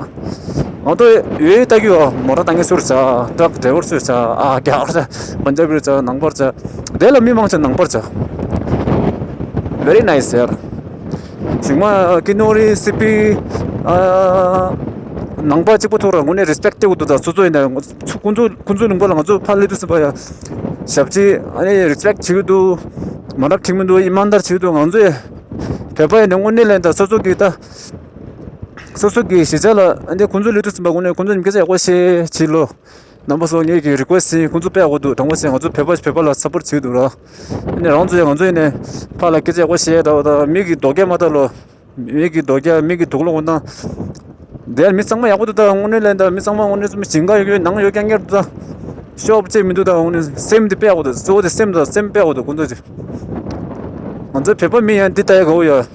ང་ཚོ་ཡོད་ལྟ་གི་ཡོད། མོ་ར་ད་ངས་སུར་བྱ། ཊྲག་ཌ་རའི་ཝར་སུར་བྱ། ཨ་རྒྱ་གར་བྱ། པན་ཇབ་བྱ། ནང་པར་བྱ། དེ་ལ་མི་མང་ཆེ་ནང་པར་བྱ། Very nice ཡར། གཞུག་མ་ཀི་ནོ་རི་སི་པི་ཨ་ནང་པ་གཅིག་པོ་ཐོག་ར་དངོས་གནས་རེ་སི་པེག་སྟེར་དགོས་འདུག་ད་སོ་སོ་ཡིན་ན་ཁོང་ཚོ་ཁོང་ཚོ་ལུང་པ་ལ་ང་ཚོ་ཕར་སླེབས་དུས་ཙམ་པ་ཡ་ཞབས་ཕྱི་ཨ་ནི་རེ་སི་པེག་བྱེད་ཀྱི་འདུག་མ་འདྲ་འགྲིག་མི་འདུག་ཨི་མན་དར་བྱེད་ཀྱི་འདུག་ང་ཚོ་ཡ་བོད་པ་ཡིན་ན་དངོས་གནས་ལན་ད་སོ་སོ་གི་ད་སོ་སོ་གི་གཞིས་ཆགས་ལ་ཨ་ནི་ཁོང་ཚོ་སླེབས་དུས་ཙམ་པ་དངོས་གནས་ཁོང་ཚོ་ནི་སྐད་ཆ་ཡག་པོ་བཤད་བྱེད་ལོ། རྣམ་པ་ཚོ་ངེད་ཀྱི་རི་ཀུ་ཨེ་སི་ཡིན། ཁོང་ཚོ་དཔེ་ཡག་པོ་འདུག་དྲང་པོ་བཤད། ང་ཚོ་བོད་པ་བོད་པ་ལ་སབ་པོར་བྱེད་ཀྱི་འདུག་ར། ཨ་ནི་རང་ཚོ་ཡང་ང་ཚོ་ཡིན་ནས་ཕར་ལ་སྐད་ཆ་ཡག་པོ་བཤད་འདྲ་བ་དང་། མི་གི་དོ་རྒྱ་མ་ལྟ་ལོ། མི་གི་དོ་རྒྱ་མི་གི་དུག་ལོག་འོ་ན། དེར་མི་ཚང་མ་ཡག་པོ་འདུག་ད་དངོས་གནས་ལན་ད་མི་ཚང་མ་དངོས་གནས་ཚང་མ་ཞིང་ཁ་ཡོད་ཀྱི་ནང་ཡོད་ཀྱང་ངེར་འདུག་ད་ཤོབ་ཅེས་མི་འདུག་ད་དངོས་གནས་སེམས་དེ་དཔེ་ཡག་པོ་འདུག་གཙོ་བོ་དེ་སེམས་དང་སེམས་དཔེ་ཡག་པོ་འདུག་ཁོང་ཚོ་ཅི། ང་ཚོ་བོད་པ་མི་ཡང་འདི་ལྟ་ཡག་གོ་ཡོད།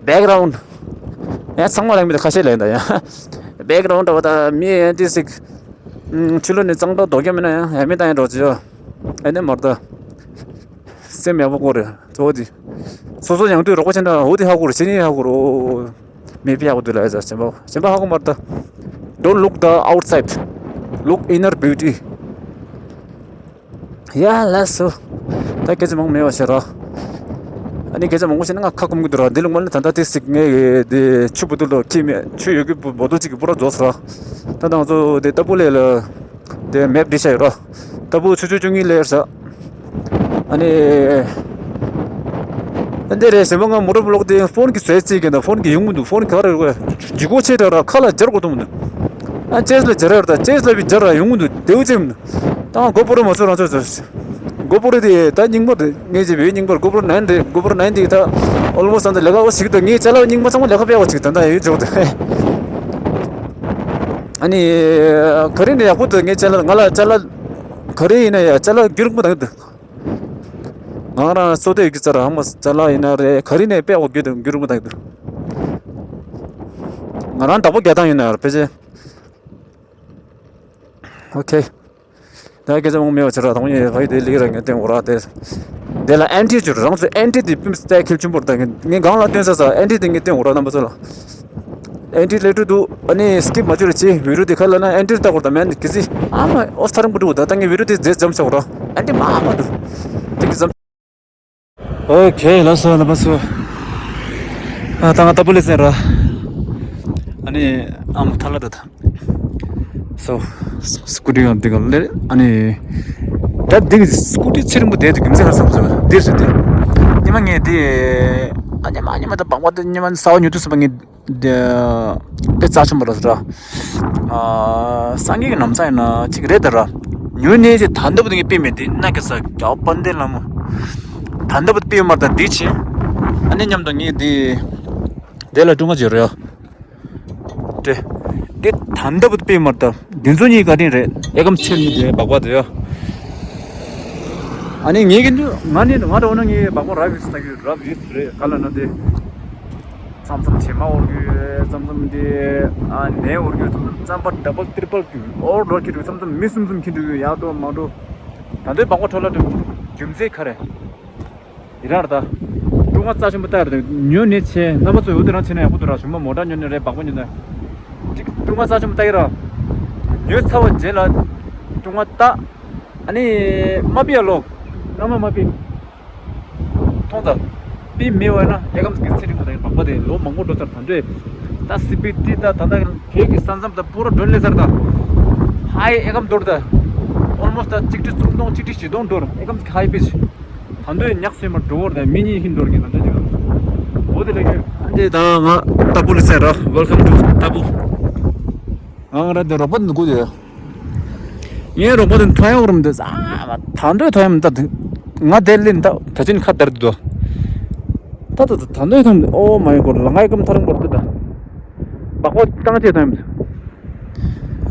བེག་རའུན་ཌི་ཡང་ཚང་མ་རང་མི་དེ་ཁ་ཤས་ལན་ད་ཡང་བེག་རའུན་ཌི་འདྲ་བ་ད་མི་ཡང་འདི་ཞིག་ཕྱི་ལོགས་ནས་གཙང་སྦྲ་དོ་རྒྱ་མེད་ན་ཡང་ཡང་མི་ལྟ་ཡང་འགྲོ་ཅི་ཡོད། ཨ་ནི་མར་ད་སེམས་ཡག་པོ་སྐོར་རེད། གཙོ་བོ་དེ་སོ་སོ་ཡང་དུས་རོགས་པ་ཆེན་འདྲ་འོ་དེ་ཧ་གོ་རེད། ཕྱི་ནས་ཧ་གོ་རེད། མི་དཔེ་ཡག་པོ་འདུག་ལ་ཡ་ཟེར། གཞན་པ་གཞན་པ་ཧ་གོ་མར་ད། Don't look the outside, look inner beauty. ཡ་ལགས་སོ། ད་སྐད་ཆ་མང་མེད་པ་བྱེད་རོགས། ཨ་ནི་སྐད་ཆ་མང་པོ་བཤད་ན་ང་ཁ་སྐོམ་གི་འདུག་ར། འདི་ལ་དངོས་གནས་ད་ལྟ་དེ་ཟིག་ངས་དེ་ཆུ་བོ་དུ་ལོ་ཁྱི་མེད་ཆུ་ཡོད་ཀྱི་བོ་དོ་གཅིག་གི་པུ་ར་རྫོགས་སོང་ར། ད་ང་ཚོ་དེ་ཏ་པུ་ལེ་ལ་དེ་མེབ་བྲིས་བཞག་ཡོད་ར། ཏ་པུ་ཆུ་ཚོད་བཅུ་གཉིས་ལ་ཡར་ཟ། ཨ་ནི། ཨ་འདི་རེད། གཞན་པ་ང་མོ་ཊ་པུ་ལོག་དེ་ཕོན་གྱི་ཟས་བརྩིས་ཀྱི་འདུག་ཕོན་གྱི་ཡོང་གི་འདུག་ཕོན་ག་རེ་རེད། ལྗིད་ཁོག་ཆེ་དྲགས་ར། ཁ་ལ་སྦྱར་དགོས་འདུག་མི་འདུག་ཨ་ཅེས་ལ་སྦྱར་ཡོད་ར། ད་ཅེས་ལ་བི་སྦྱར་ར་ཡོང་གི་འདུག་དེའུ་ཅེས་མི་འདུག་ད་ང་གོ་པོ་རོ་མ་ཚོ་རང་ཚོ་ཚོ། གོ་པོ་རོ་དེ་ད་རྙིང་པ་རེད། ངས་བྱས་པའི་རྙིང་པར་གོ་པོ་རོ་ནན་རེད། གོ་པོ་རོ་ནན་དེ་ད་ཨོལ་མོ་སི་ད་ལས་ཀ་འོ་ཞིག་ཏུ་ངས་ཅ་ལག་རྙིང་པ་ཚང་མ་ལས་ཀ་སྤེལ་བ་ཅིག་ད་ད་ཡོད་ཅོག་ཏུ། ཨ་ནི་ག་རེ་ནས་ཡག་པོ་འདུག་ངས་ཅ་ལག་ང་ལ་ཅ་ལག་ག་རེ་ཡིན་ན་ཡ་ཅ་ལག་རྒྱུ་རིང་པོ་དང་འདུག་ང་རང་བསོད་བདེ་ཡོད་ཀྱི་ཚར་ཧ་མ་ཅ་ལག་ཡིན་ན་རེད། ག་རེ་ནས་དཔེ་འོ་རྒྱུ་དང་རྒྱུ་རིང་པོ་དང་འདུག་ང་རང་བདག་པོ་རྒྱག་སྟངས་ཡིན་ན་ར་ཕལ་ཆེར། ཨོ་ཁེ། ད་སྐད་ཆ་མང་མེད་པ་ཆེ་ར། དང་ཡེ་ཕ་ཡི་དེ་ལིག་ར་ངས་བསྟན་འོ་ར་དེ། དེ་ལ་ཨན་ཊི་བྱོས་རང་ཚོ་ཨན་ཊི་དེ་ཕིམ་སྟེ་ཁྱེར་ཆུན་པོར་ད་ངས་ངས་གང་ལ་བསྟན་ས་ས་ཨན་ཊི་དེ་ངས་བསྟན་འོ་ར་རྣམ་པ་ཚོ་ལ། ཨན་ཊི་ལེ་ཊུ་འདུག་ཨ་ནི་སི་ཀིབ་མ་བྱོས་ར་ཅི། བི་ཌིའོ་དེ་ཁ་ལ་ན་ཨན་ཊི་ལྟ་དགོས་ད་མེན་གི་ཟི། ཨ་མ་ཨོ་ས་རང་པུ་འདུག་ད་ད་ངས་བི་ཌིའོ་དེ་རྫས་འཇམ་ཆག་འོ་ར། ཨན་ཊི་མ་མ་འདུག་དེ་གི་འཇམ། ཨོ་ཁེ་ལགས་སོ་རྣམ་པ་ཚོ། ཨ་ད་ང་ཏ་པུ་ལེ་ཟེར་ར། ཨ་ནི་ཨམ་ཐ་ལ་ད་ད། སོ། སི་ཀུ་ཊི་ཡང་འདི་ག་ལེ། ཨ་ནི། ད་འདི་གི་སི་ཀུ་ཊི་ཚེ་རིང་པོ་དེ་དུ་རྒྱུ་མཚན་ཧ་སམ་སོ། འདིར་སོ་དེ། ཉི་མ་ངས་དེ། ཨ་ཉི་མ་ཉི་མ་ད་བག་བག་དེ་ཉི་མ་ས་བ་ཉོ་དུས་སོ་པ་ངས། དེ་དཔེ་རྩ་ཆེན་པོ་རེད་ཟེར་ར། ཨ་སངས་རྒྱས་ཀྱི་ནམ་མཚན་ཡིན་ན་གཅིག་རེད་ད་ར། ཉོས་ནས་ཅི་ད་ལྟ་བུ་དེ་ངས་དཔེ་མེད་དེ་ན་ག་ས་རྒྱ་དཔལ་ལྡན་ལྷ་མོ། ད་ལྟ་བུ་དཔེ་མར་ད་འདི་ཆེ། ཨ་ནི་མཉམ་དུ་ངས་འདི། དེ་ལ་ཀྲུང་ང་བྱེད་རེད། དེ། དེ་ད་ལྟ་བུ་དཔེ་མར་ད་འདི་ཚོ་གཉིས་བཀའ་དྲིན་རེད། ཨེ་ཀམ་ཆེར་མི་དེ་བག་བག་དེ་ཡ། ཨ་ནི་ངས་གི་འདུག་ང་ནི་ང་འགྲོ་ན་ངས་བག་བག་རབ་ཡོད་ཟེར་ལྟ་གི་རབ་ཡོད་རེད་ག་ལ་ན་དེ། མཚམས་མཚམས་བྱེ་མ་འོར་གྱི་ཡོད། མཚམས་མཚམས་དེ་ཨ་ནས་འོར་གྱི་ཡོད། མཚམས་མཚམས་རྩམ་པ་ཌབ་བལ་ཏྲི་པལ་གྱི་འོར་འགྲོ་གི་འདུག་མཚམས་མཚམས་མི་གསུམ་གསུམ་འཁྱེར་འགྲོ་གི་ཡོད། ཡར་འགྲོ་མར་འགྲོ། ད་དུང་བག་བག་འཕྲོ་བརླག་འགྲོ་གི་འདུག་རྒྱུ་མཚན་ག་རེ། ཡི་རང་རེད་ད། ཀྲུང་ང་རྩ་ཆེན་པོ་ལྟ་ཡ་རེད། ཉོས་ནས་ཆེ་རྣམ་པ་ཚོ་འོ་དེ་རང་བྱེད་ན་ཡག་པོ་འདུག་ར། གཞུག་མ་མོ་ཊ་ཉོས་ནས་རེད། བག་བག་ཉོས་ནས། ཅིག་ཀྲུང་ང་རྩ་ཆེན་པོ་ལྟ་ཡི་ར། ཉོས་ཚར་བ་རྗེས་ལ་ཀྲུང་ང་ལྟ། ཨ་ནི་མ་ཕི་ཡ་ལོག་མནའ་མ་མ་ཕི། མཐོང་ད། ཕི་མི་བ་ན་ཨེ་ཀམ་གི་ཚེ་རིང་པོ་དང་བག་པ་དེ་ལོ་མང་པོ་འགྲོ་ཚར། ད་འདྲེ། ད་སི་པི་ཏི་ད་ད་ད་བོད་ཀྱི་ས་མཚམས་ད་པུ་ར་སྒྲོན་ལེ་ཚར་ད། ཧའི་ཨེ་ཀམ་འདོར་ད། ཨོལ་མོ་སི་ད་ཆིག་ཁྲི་སུམ་སྟོང་ཆིག་ཁྲི་བཞི་སྟོང་འདོར། ཨེ་ཀམ་གི་ཧའི་པེ་ཆི། ད་འདོད་ཉག་སེ་མ་འགྲོ་བར་ད་མི་གཉིས་ཧིན་འདོར་གི་ད་འདྲེ་ཅིག་འོ་དེ་ལས་ཀྱི། འདི་ད་ང་ཏ་པུ་ལི་ཚེ་ར། Welcome to ཏ་པུ། ང་ར་དེ་རོགས་པ་འདུག་གོ་དེ། ངའི་རོགས་པ་དེ་ཐོ་ཡང་རུམ་དེ་ས་མ་ད་འདོད་ཐོ་ཡང་མི་ད་དེ། ང་དེ་ལིན་ད་ད་ཅིན་ཁ་དར་དུ། ད་ད་ད་ད་འདོད་དམ། Oh my God, ལ་ངའི་ཀམ་ཐར་འགོར་ཏེ་ད། སྦག་སྦག་བཏང་བྱས་དམ།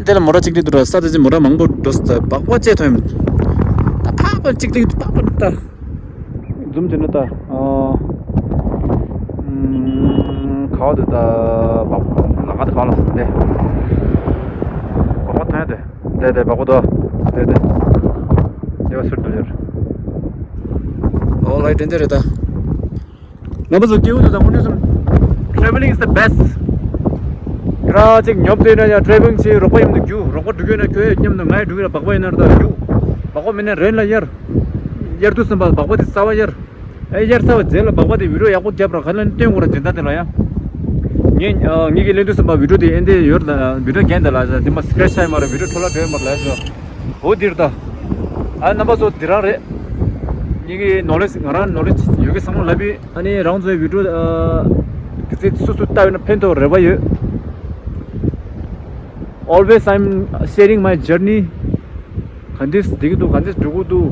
དེ་ལ་མོ་ར་གཅིག་རེད་འདུག་ར། ས་དེ་ཅི་མོ་ར་མང་པོ་འགྲོ་སྟེ་སྦག་སྦག་བྱས་དམ། ད་ཕག་པ་གཅིག་རེད་ཕག་པ་ད། འཛུམ་བྱས་ན་ད། ཨ། ཨམ། ག་བ་དུ་ད། སྦག་ལ་ང་ད་ག་ལ་སོང་དེ། སྦག་སྦག་ཐོན་ཡ་དེ། དེ་དེ་སྦག་སྦག་དོ། དེ་དེ། ཡ་སུར་དུ་ཡར། Alright, འདི་འདྲ་རེད་ད། རྣམ་པ་ཚོ་སྐྱེ་བོ་དེ་དང་དངོས་གནས་སུ། Traveling is the best. ར་ཅིག་ཉོབ་དེ་ན་ཡང་traveling བྱེད། རོགས་པ་མཉམ་དུ་རྒྱུག་རོགས་པ་འགྲོ་གི་ན་ཁྱོད་མཉམ་དུ། ངའི་འགྲོ་གི་ན་སྦག་སྦག་ཡིན་ན་ར་ད་རྒྱུག་སྦག་སྦག་མིན་ན་རན་ལ་གཡར། གཡར་དུས་ཙམ་པ་སྦག་སྦག་དེ་རྩ་བ་གཡར། ཨེ་གཡར་ཚར་བ་རྗེས་ལ་སྦག་སྦག་དེ་video ཡག་པོ་རྒྱབ་ར། ག་ལ་སྟོན་དགོས་ར་སྦྱིན་བདག་དེ་ལ་ཡ། ངས་ཨ་ངེད་ཀྱི་ལེན་དུས་ཙམ་པ་video དེ་ཨེ་འདྲ་ཡོད་ལ། video རྒན་དེ་ལ་དེ་མ་scratch ཆགས་མ་རེད། video འཕྲོ་བརླག་འགྲོ་ཡོད་མ་རེད་ལ་ཡ། འོ་འདིར་ད། ཨ་རྣམ་པ་ཚོ་འདི་རང་རེད། ངེད་ཀྱི་knowledge ང་རང་knowledge ཡོད་ཀྱི་བསམ་བློ་ལབ་པའི། ཨ་ནི་རང་ཚོའི་video ཨ་གི་ཚེ་སུ་སུ་ལྟ་བས་ན་ཕན་ཐོགས་རེ་བ་ཡོད། Always I'm sharing my journey. ག་འདྲས་བསྡད་ཀྱི་འདུག་ག་འདྲས་འགྲོ་གི་འདུག་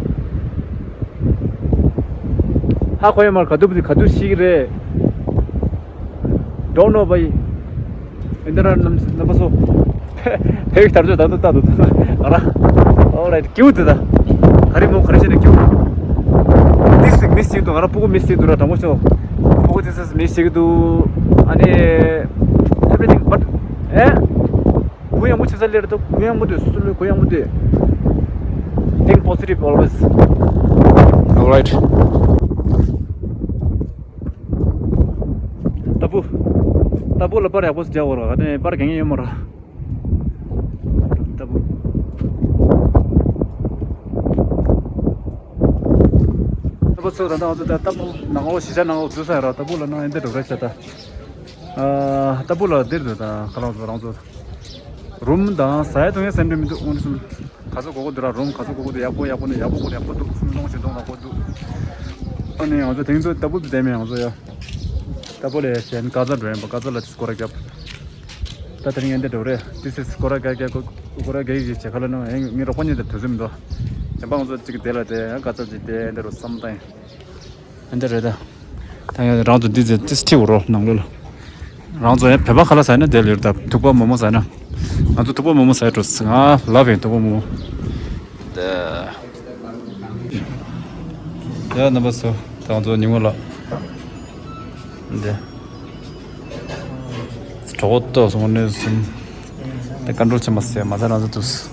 ཧ་གོ་ཡ་མ་རེད། ག་དུས་བུ་དེ་ག་དུས་ཤི་གི་རེད། Don't know, bhai. ཨེ་འདི་ར་རྣམ་རྣམ་པ་ཚོ། ཕེབས་ཀྱི་དར་ཆོད་ད་དུ་ད་དུ་ང་ར། Alright, cute ད། ག་རེ་མོ་ག་རེ་བྱས་ནས་cute། This is miss བྱེད་འདུག་ང་ར་སྤུ་གུ་miss བྱེད་འདུག་ར། དྲང་པོ་ཤོད། སྤུ་གུ་this is miss བྱེད་ཀྱི་འདུག་ཨ་ནི་everything but ཨེ། གུ་ཡངས་པོ་བྱེད་ས་ལེར་འདུག་གུ་ཡངས་པོ་དེ་སུ་སུ་ལོས་གུ་ཡངས་པོ་དེ། Think positive always. Alright. ཏ་བུ། ཏ་བུ་ལ་པར་ཡག་པོ་ཞིག་རྒྱག་དགོས་ར། ག་ནས་པར་གན་ཡོད་ཡོད་མ་ར། ཏ་བུ། ཏ་བུ་ཚོ་ད་ལྟ་ང་ཚོ་ད་ཏ་བུ་ནང་ལོགས་གཞིས་ཆགས་ནང་ལོགས་འཛུལ་ས་ཡིན་ར། ཏ་བུ་ལ་ན་ཨེ་འདི་འགྲོ་ར་ཆ་ད། ཨ། ཏ་བུ་ལ་འདིར་འདུག་ད་ཁ་ལག་ཚོ་རང་ཚོ། རུམ་དང་ཟ་ཡ་འཐུང་ཡ་སེམས་ཁྲལ་མི་འདུག་དངོས་གནས་སུ། ག་ཚོད་དགོས་དགོས་འདུག་ར། རུམ་ག་ཚོད་དགོས་དགོས་འདུག་ཡག་པོ་ཡག་པོ་ནས་ཡག་པོ་དགོས་ན་ཡག་པོ་འདུག་སུམ་སྟོང་བཞི་སྟོང་ལ་དགོས་འདུག་ཨ་ནི་ང་ཚོ་དེང་ཚོ་ཏ་བུ་དེ་མེད་ང་ཚོ་ཡ། ཏ་བུ་ལས་གཞན་ཀ་ཛ་འགྲོ་ཡིན་པ། ཀ་ཛ་ལ་སྐོར་ར་བརྒྱབ། ད་དེ་རིང་ཡན་དེ་འགྲོ་རེད། This is སྐོར་ར་བརྒྱབ་བརྒྱབ་སྐོར་ར་བརྒྱབ་ཡིག་ཅིག་བྱེད་ཁ་ལ་ནོ་ཡང་ངའི་རོགས་པ་གཉིས་དེ་དུས་ཚོད་མི་འདུག་གཞན་པ་ང་ཚོ་གཅིག་དེ་ལ་དེ་ཡང་ཀ་ཛ་གཅིག་དེ་ཡན་དེ་རུ་བསམ་བཏང་ཡིན། ཨ་འདི་རེད་ད། ད་ཡང་རང་ཚོ་འདི་ཚེ་ཏིས་ཁྲིའུ་རོ་ནང་ལོ་ལ། རང་ཚོ་ཡང་བོད་པ་ཁ་ལག་ཟ་ན་དེ་ལོས་ད་ཐུག་པ་མོག་མོག་ཟ་ན། ང་ཚོ་ཐུག་པ་མོག་མོག་ཟ་འགྲོ་ང་ལབ་ཡིན་ཐུག་པ་མོག་མོག་ད། ཡ་རྣམ་པ་ཚོ་ད་ང་ཚོ་ཉིན་མོ་ལ། འདི། གྲོགས་པོ་ཏོ་སོང་ནས་སུན། དེ་ཀན་ཀྲོལ་བྱེད་མ་ཟེར་མ་ཟེར་རང་ཚོ་དུས།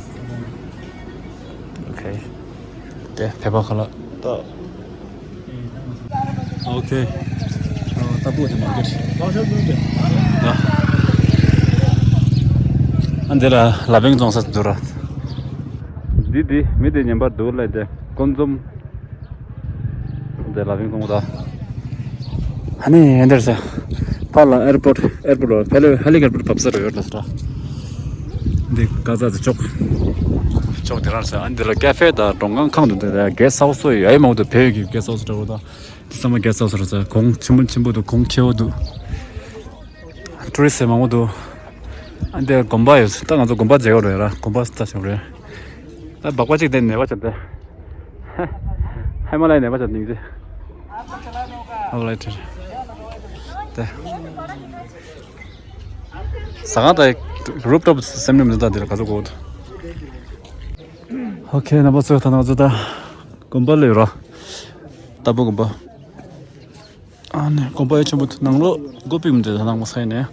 ཨོ་ཁེ། དེ་བོད་པ་ཁ་ལག་ཏོ། ཨོ་ཁེ། ཏ་བུ་དེ་མར་ཀེཊ། ཡ། ཨ་འདི་ལ་ལ་བེང་བཙོང་ས་འདུག་ར། འདི་འདི་མི་དེ་ཉན་པར་འདུག་ལ་དེ་ཀོན་ཛོམ། འདི་ལ་བེང་བཙོང་ད། ཨ་ནི་ཨེ་འདིར་ས། ཕར་ལ་ཨེར་པོར་ཊི་ཨེར་པོར་ཊི་ལ་ཕལ་ཧ་ལི་ཀོབ་ཊར་བབས་ས་རེད་ཡོད་ལ་ས། འདི་ཀ་ཛ་དེ་ཅོག་ཅོག་དེ་རང་ས། ཨ་འདི་ལ་ཀ་ཧྥེ་དང་མགྲོན་ཁང་ཁང་དུ་འདི་ལ་གེ་སི་ཧའུ་སི་ཡོད་ཡ་མང་དུ་བོད་ཀྱི་གེ་སི་ཧའུ་སི་འདྲ་བོ་དང་། དེ་ཚང་མ་གེ་སི་ཧའུ་སི་རེད་ས། གོང་ཆེན་པོ་ཆེན་པོ་འདུག་གོང་ཁེ་པོ་འདུག་ཊུ་རི་སི་མང་པོ་འདུག་ཨ་འདི་དགོན་པ་ཡོད་ས། ད་ང་ཚོ་དགོན་པ་མཇལ་ག་རེད་ར། དགོན་པ་ལྟ་ཞོག་རེད། ད་སྦག་པ་གཅིག་དེ་ནས་བ་ཆ་དེ། ཧི་མ་ལ་ཡའི་ནས་བ་ཆ་ནིང་ཟེ། ཧ་ལ་ཡ་ཏྲི། དེ། ཟ་ཁང་ད་རུབ་ཊོབ་སེམས་ནུས་མི་འདུག་ད་དེ་ལ་ག་ཚོད་དགོས། ཨོ་ཁེ་རྣམ་པ་ཚོ་ད་ང་ཚོ་ད་དགོན་པ་ལ་ཡོད་ར། ཏ་བུ་དགོན་པ། ཨ་ནི་དགོན་པ་ཡ་ཆེན་པོ་ནང་ལོགས་སྒོ་ཕྱེ་མི་འདུག་ད་ནང་མ་ས་ཡིན་ནས།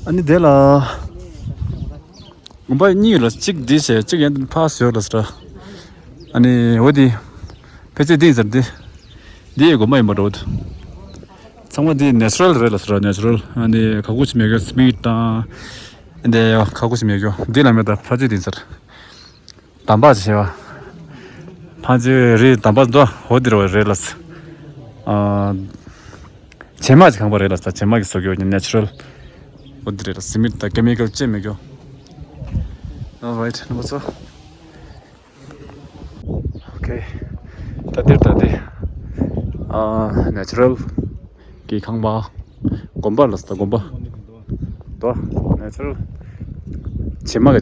ཨ་ནི་དེ་ལ། དགོན་པ་གཉིས་ཡོད་ལ་གཅིག་འདི་བྱས་གཅིག་ཡན་ཕ་ཟོས་ལ་ཟེར། ཨ་ནི་འོ་དེ། ཕལ་ཆེར་འདི་ཟེར་འདི། འདི་ཡི་དགོན་པ་ཡིན་པ་འགྲོ། ཚང་མ་འདི་ནེ་ཆུ་རལ་རེད་ལ་ཟེར་ནེ་ཆུ་རལ། ཨ་ནི་ག་གུ་ཞིག་མེད་གི་སི་མིད་དང་། འདི་ག་གུ་ཞིག་མེད་གི་འདི་ལ་མེད་ད་ཕ་ཆེ་འདི་ཟེར། དམ་པ་ཞེས་པ། ཕ་ཆེ་རི་དམ་པ་འདོ་འོ་འདི་རེད་ལ་ཟེར། ཨ། བྱེ་མ་ཅིག་ཁང་པ་རེད་ལ་ས། བྱེ་མ་གི་བཟོ་རྒྱུ་ནི་ནེ་ཆུ་རལ། འོ་འདི་རེད་ལ། སི་མིད་དང་ཀེ་མི་ཀལ་ཅེས་མེད་རྒྱུ། Alright རྣམ་པ་ཚོ། Okay ད་འདིར་ད་འདི། ཨ་ནེ་ཆུ་རལ་གི་ཁང་པ། དགོན་པ་ལ་ས། དགོན་པ། དོ་ནེ་ཆུ་རལ། བྱེ་མ་གི་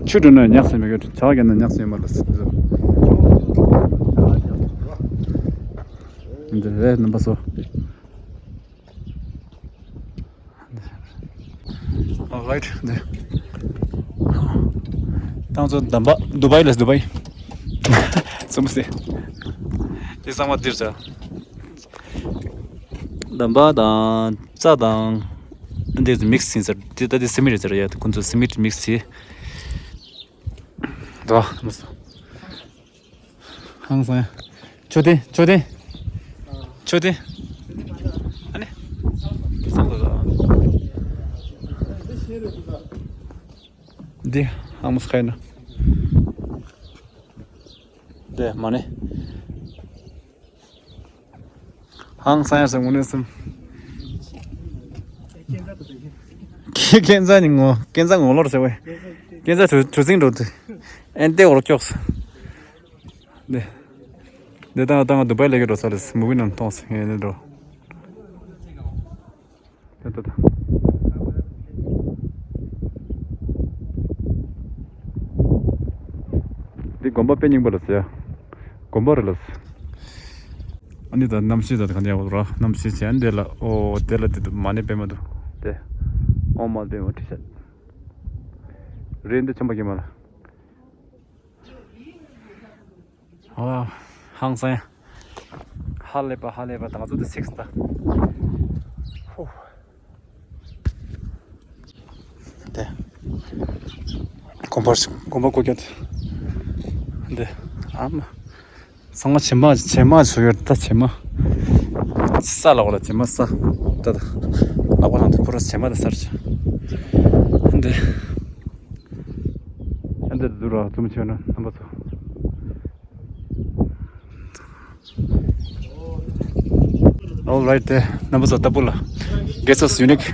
ཆུ་འགྲོ་ན་ཉག་སེ་མེད་རྒྱུ། བྱ་བ་རྒྱབ་ན་ཉག་སེ་མ་ལ་ས། འདི་རེད་རྣམ་པ་ཚོ། Alright, འདི། ཏང་ཚོ་འདམ་པ་དུ་བའི་ལས་དུ་བའི། ཙམ་སེ། འདི་ཚང་མ་འདིར་ཟ། འདམ་པ་དང་རྩྭ་དང་། འདི་ཚོ་མིག་སི་ཡིན་ཟེར། འདི་ད་འདི་སི་མིད་རེད་ཟེར་ཡ། ཁོང་ཚོ་སི་མིད་མིག་སི་བྱས། འདུག་བ། ཧང་སང་། མཆོད་རྟེན། མཆོད་རྟེན། མཆོད་རྟེན། ཨ་ནི། སང་དུ་ལ། འདི་ཧང་མོ་སྐད་ན། འདི་མ་ནི། ཧང་སང་ཡ་སང་ངོ་ནས་སམ། ཁྱེད་ཁྱེད་ཚ་ནི་ངོ་ཁྱེད་ཚ་ངོ་ལོར་ཟེར་བས། ཁྱེད་ཚ་གྲུ་གྲུ་ཚིང་འགྲོ་དུས། ཨན་ཏེ་འོར་ཀྱོགས། འདི། འདི་ད་ང་ད་ང་དུ་བའི་ལས་ཀྱི་འགྲོ་ས་རེད། མུ་བི་ནང་མཐོང་སོང་ངས་ནི་འགྲོ། ད་ད་ད། འདི་དགོན་པ་དཔེ་རྙིང་པ་ལ་ཟེར་ཡ། དགོན་པ་རེད་ལ་ཟེར། ཨ་ནི་ད་གནམ་གཤིས་ད་ག་འདྲ་ཡག་པོ་འདུག་ར། གནམ་གཤིས་ཅན་དེ་ལ་ཨོ་དེ་ལ་དེ་དུ་མ་ནི་དཔེ་མ་འདུག་དེ། ཨོ་མ་དཔེ་མ་ཁྲི་ཤད། རེད་འདི་ཆམ་པ་གི་མ་ལ། ཨ། ཧང་སང་། ཧ་ལས་པ་ཧ་ལས་པ། ད་ང་ཚོ་དེ་སིགས་ད། ཧུ། དེ། གོམ་པར་གོམ་པ་ཀོ་ཀྱད། དེ། ཨ་མ། ཚང་མ་བྱེ་མ་བྱེ་མ་བཟོ་ཡོད་ད། བྱེ་མ། ས་ལ་འོ་ལ་བྱེ་མ་ས། ད་ད། ཨ་བ་ལང་དུ་ཕུ་ར་བྱེ་མ་ད་སར་ཆ། དེ། ཨ་འདི་འདུག་ར། ཙུམ་ཆེ་ན་རྣམ་པ་ཚོ། Alright, དེ་རྣམ་པ་ཚོ་ལྟ་བུ་ལ། Guess is unique.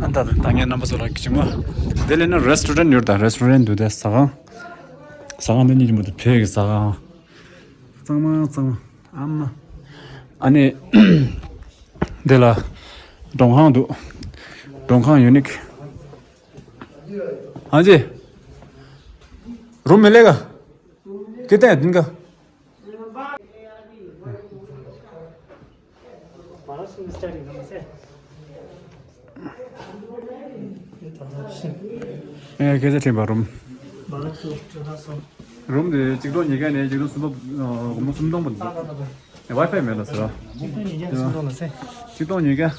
ཨ་ད་ད་ངས་རྣམ་པ་ཚོ་ལ་གཅིག་མ། དེ་ལས་ན་restaurant ཡོད་ད། Restaurant འདུག་དེ་ཟ་ཁང་། ཟ་ཁང་འདི་གཉིས་ཀྱི་མ་གཏོགས་བོད་ཀྱི་ཟ་ཁང་། གཙང་མ་གཙང་མ། ཨ་མ། ཨ་ནི། འདི་ལ། མགྲོན་ཁང་འདུག་མགྲོན་ཁང་unique. हाँ जी। रूम मिलेगा? कितने हैं दिन का? ཨེ་སྐད་ཆ་དྲིས་པ། རུམ། རུམ་དེ་གཅིག་སྟོང་ཉིས་བརྒྱ་ནས་གཅིག་སྟོང་སུམ་སྟོང་། སྒོར་མོ་སུམ་སྟོང་བར་འདུག Wi-Fi མེད་ལ་ཟེར། གཅིག་སྟོང་ཉིས་བརྒྱ་ནས་སུམ་སྟོང་ལ་ཟེར། གཅིག་སྟོང་ཉིས་བརྒྱ།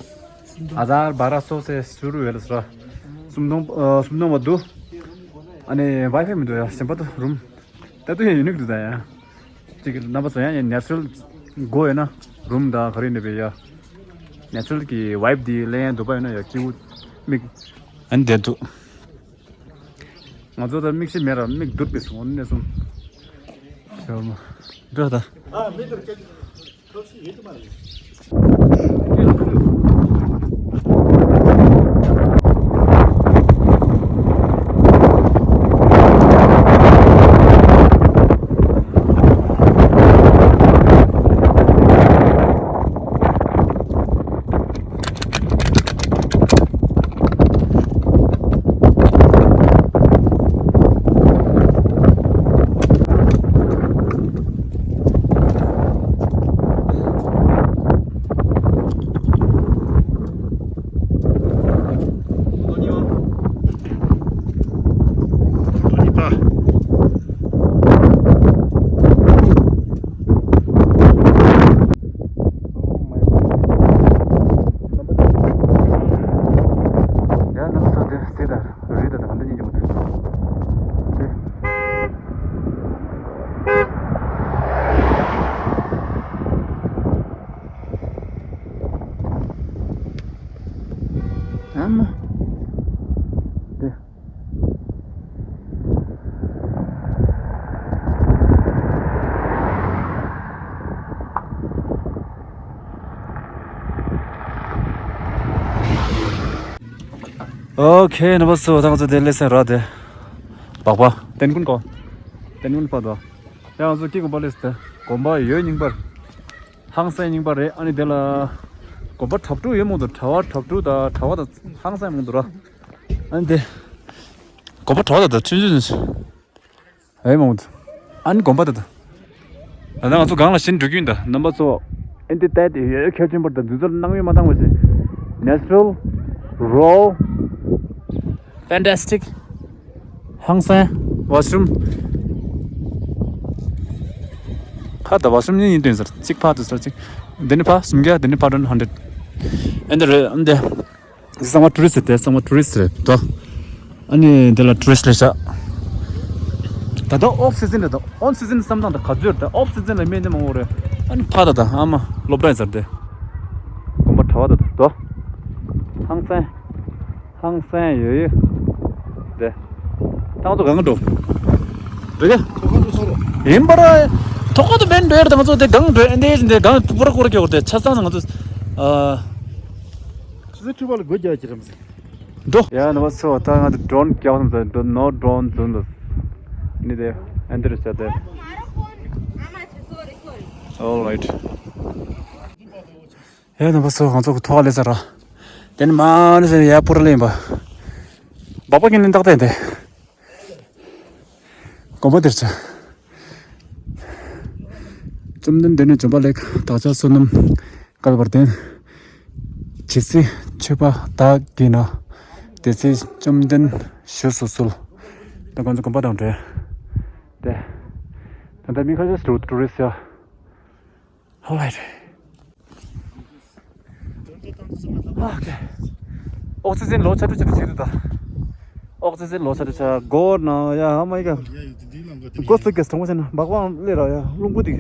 ཨ་ཛར་བཱ་ར་སོ་སེ་སུ་རུ་ཡོད་ལ་ཟེར། སུམ་སྟོང་ཨ་སུམ་སྟོང་བར་འདུག་ཨ་ནི་Wi-Fi མི་འདུག་ཡ། གཞན་པ་དུ་རུམ། ད་དུ་ཡང་ཡུ་ནིག་འདུག་ད་ཡ། གཅིག་གི་རྣམ་པ་ཚོ་ཡང་ཡང་ནེ་ཅུ་རལ་དགོས་ཡོད་ན། རུམ་དང་ག་རེ་ནས་པའི་ཡ། ནེ་ཅུ་རལ་གྱི་ཝའིབ་འདི་ལེན་ཡང་འདུག་པ་ཡོད་ན་ཡ། སྐྱིད་པོ་མིག་ཨན་བསྡད་འདུག་ང་ཚོ་ད་མིག་ཤེས་མེད་ར། མིག་བསྡུར་པའི་སོང་ནས་སོང་། ཤར་མ་འདྲ་ད། ཡ་ནམ་སོ་དེ་སེ་དང་རི་དང་གང་འདྲ་ཉིད་ཀྱི་མ་ཐུབ་དེ། ཨ་མ། དེ། ཨོ་ཁེ། རྣམ་པ་ཚོ་ད་ང་ཚོ་དེ་ལེ་སན་ར་དེ། སྦག་སྦག་ཏན་ཀུན་གོ། ཏན་ཀུན་པ་དོ། ཡང་ང་ཚོ་ཀི་དགོན་པ་ལེ་སི་དེ། དགོན་པ་ཡོད་རྙིང་པར། ཧང་སང་རྙིང་པ་རེད། ཨ་ནི་དེ་ལ་དགོན་པ་གྲབ་དྲུག་ཡོད་མང་དུ། གྲྭ་བ་གྲབ་དྲུག་དང་གྲྭ་བ་དང་ཧང་སང་མང་དུ་ར། ཨ་ནི་དེ་དགོན་པ་གྲྭ་བ་དང་ཆུང་ཆུང་ཆུང་ཆུང་ཨེ་མང་དུ། ཨ་ནི་དགོན་པ་དེ་དང་ ད་ལྟ་ང་ཚོ་སྒང་ལ་ཕྱིན་འགྲོ་གི་ཡིན། ད་རྣམ་པ་ཚོ་ཨེ་འདི་ལྟ་དེ་ཡོད་ཁྱད་ཆེན་པོ། ད་འདི་ཚོ་ལ་སྣང་ཡུལ་མ་བཏང་བ་བྱས། Natural, raw, fantastic. ཧང་སང་། ཝ་ཤི་རུམ། ཕ་ད་ཝ་ཤི་རུམ་གཉིས་ཡིན་དོན་ཟེར། གཅིག་ཕ་དུ་ཟེར་གཅིག་འདི་ནི་ཕ་སུམ་བརྒྱ། འདི་ནི་ཕ་ཌོན་ཧན་ཌེ་ཌི། ཨེ་འདི་རེད། ཨེ་འདི། གསང་བ་ཊུ་རི་སི་ཊི་རེད་དེ། གསང་བ་ཊུ་རི་སི་ཊི་རེད་དོ། ཨ་ནི་འདི་ལ་ཊུ་རི་སི་ཊི་ལས་བྱ། ད་ལྟ་ཨོཕ་སི་ཛན་རེད་དོ། ཨོན་སི་ཛན་བསམ་སྟངས་ད་ག་ཚོད་རེད། ད་ཨོཕ་སི་ཛན་ལ་སྨན་དེ་མང་པོ་རེད། ཨ་ནི་ཕ་ད་ད་ཨ་མ་སློབ་གྲྭ་ཡིན་ཟེར་དེ། དགོན་པ་གྲྭ་བ་ད་ད་དོ། ཧང་སང་། ཧང་སང་ཡོད་ཡོད། དེ། ད་ང་ཚོ་གང་འགྲོ། འགྲོ་གི་ཡིན་པ་ར། ཐོག་ཁ་དུ་མེད་འགྲོ་ཡར། ད་ང་ཚོ་དེ་གང་འགྲོ་ཨེ་འདྲས་འདྲས་གང་པུ་ར་ཀུ་ར་ཀྱོག་དེ་ཆ་ཚང་ང་ཚོ། ཨ། ཁྱེད་ཚོ་ཁྲི་པ་ལ་སྒོ་རྒྱག་ཅི་རམ་ཟེར། འགྲོ། ཡ་ནོ་བ་ཚོ་ད་ང་ཚོ་ཌོ་རོན་རྒྱག་བསམ་ཚེ་འགྲོ། ནོ་ཌོ་རོན་ཛོན་ལ་ནི་དེ་ཨེ་འདྲས་བྱ་དེ། All right. ཡ་ནོ་བ་ཚོ་ང་ཚོ་གི་ཐོག་ལས་ཚར་ར། དེ་ནི་མ་ནི་ཟེར་ཡ་པུ་ར་ལེན་པ། སྦག་སྦག་གི་ནི་ཏག་ཏག་དེ། དགོན་པ་དེར་ཆ། བཅོམ་ལྡན་འདས་ནི་འབྱོན་པ་ལེགས། བདག་ཅག་བསོད་ནམས་བསྐལ་པར་ལྡན། ཇི་སྲིད་མཆོད་པ་བདག་བགྱིས་ན། དེ་སྲིད་བཅོམ་ལྡན་བཞུགས་སུ་གསོལ། ད་ཁོང་ཚོ་དགོན་པ་དང་འབྲེལ་ཏེ། ད་ལྟ་མི་ཁ་ཤས་ཤིག་ཊུ་རི་སི་ཡ། Alright. Okay. ཨོག་སི་ཛན་ལོ་ཆ་ཏུ་ཆ་ཏུ་ཆ་ཏུ་ད། ཨོག་སི་ཛན་ལོ་ཆ་ཏུ་ཆ་གོ་ན་ཡ། Oh my God. གོ་སུ་གེ་སི་ཐོང་ཆེན་ན་སྦག་སྦག་ལེ་ར་ཡ། རླུང་བུ་དེ།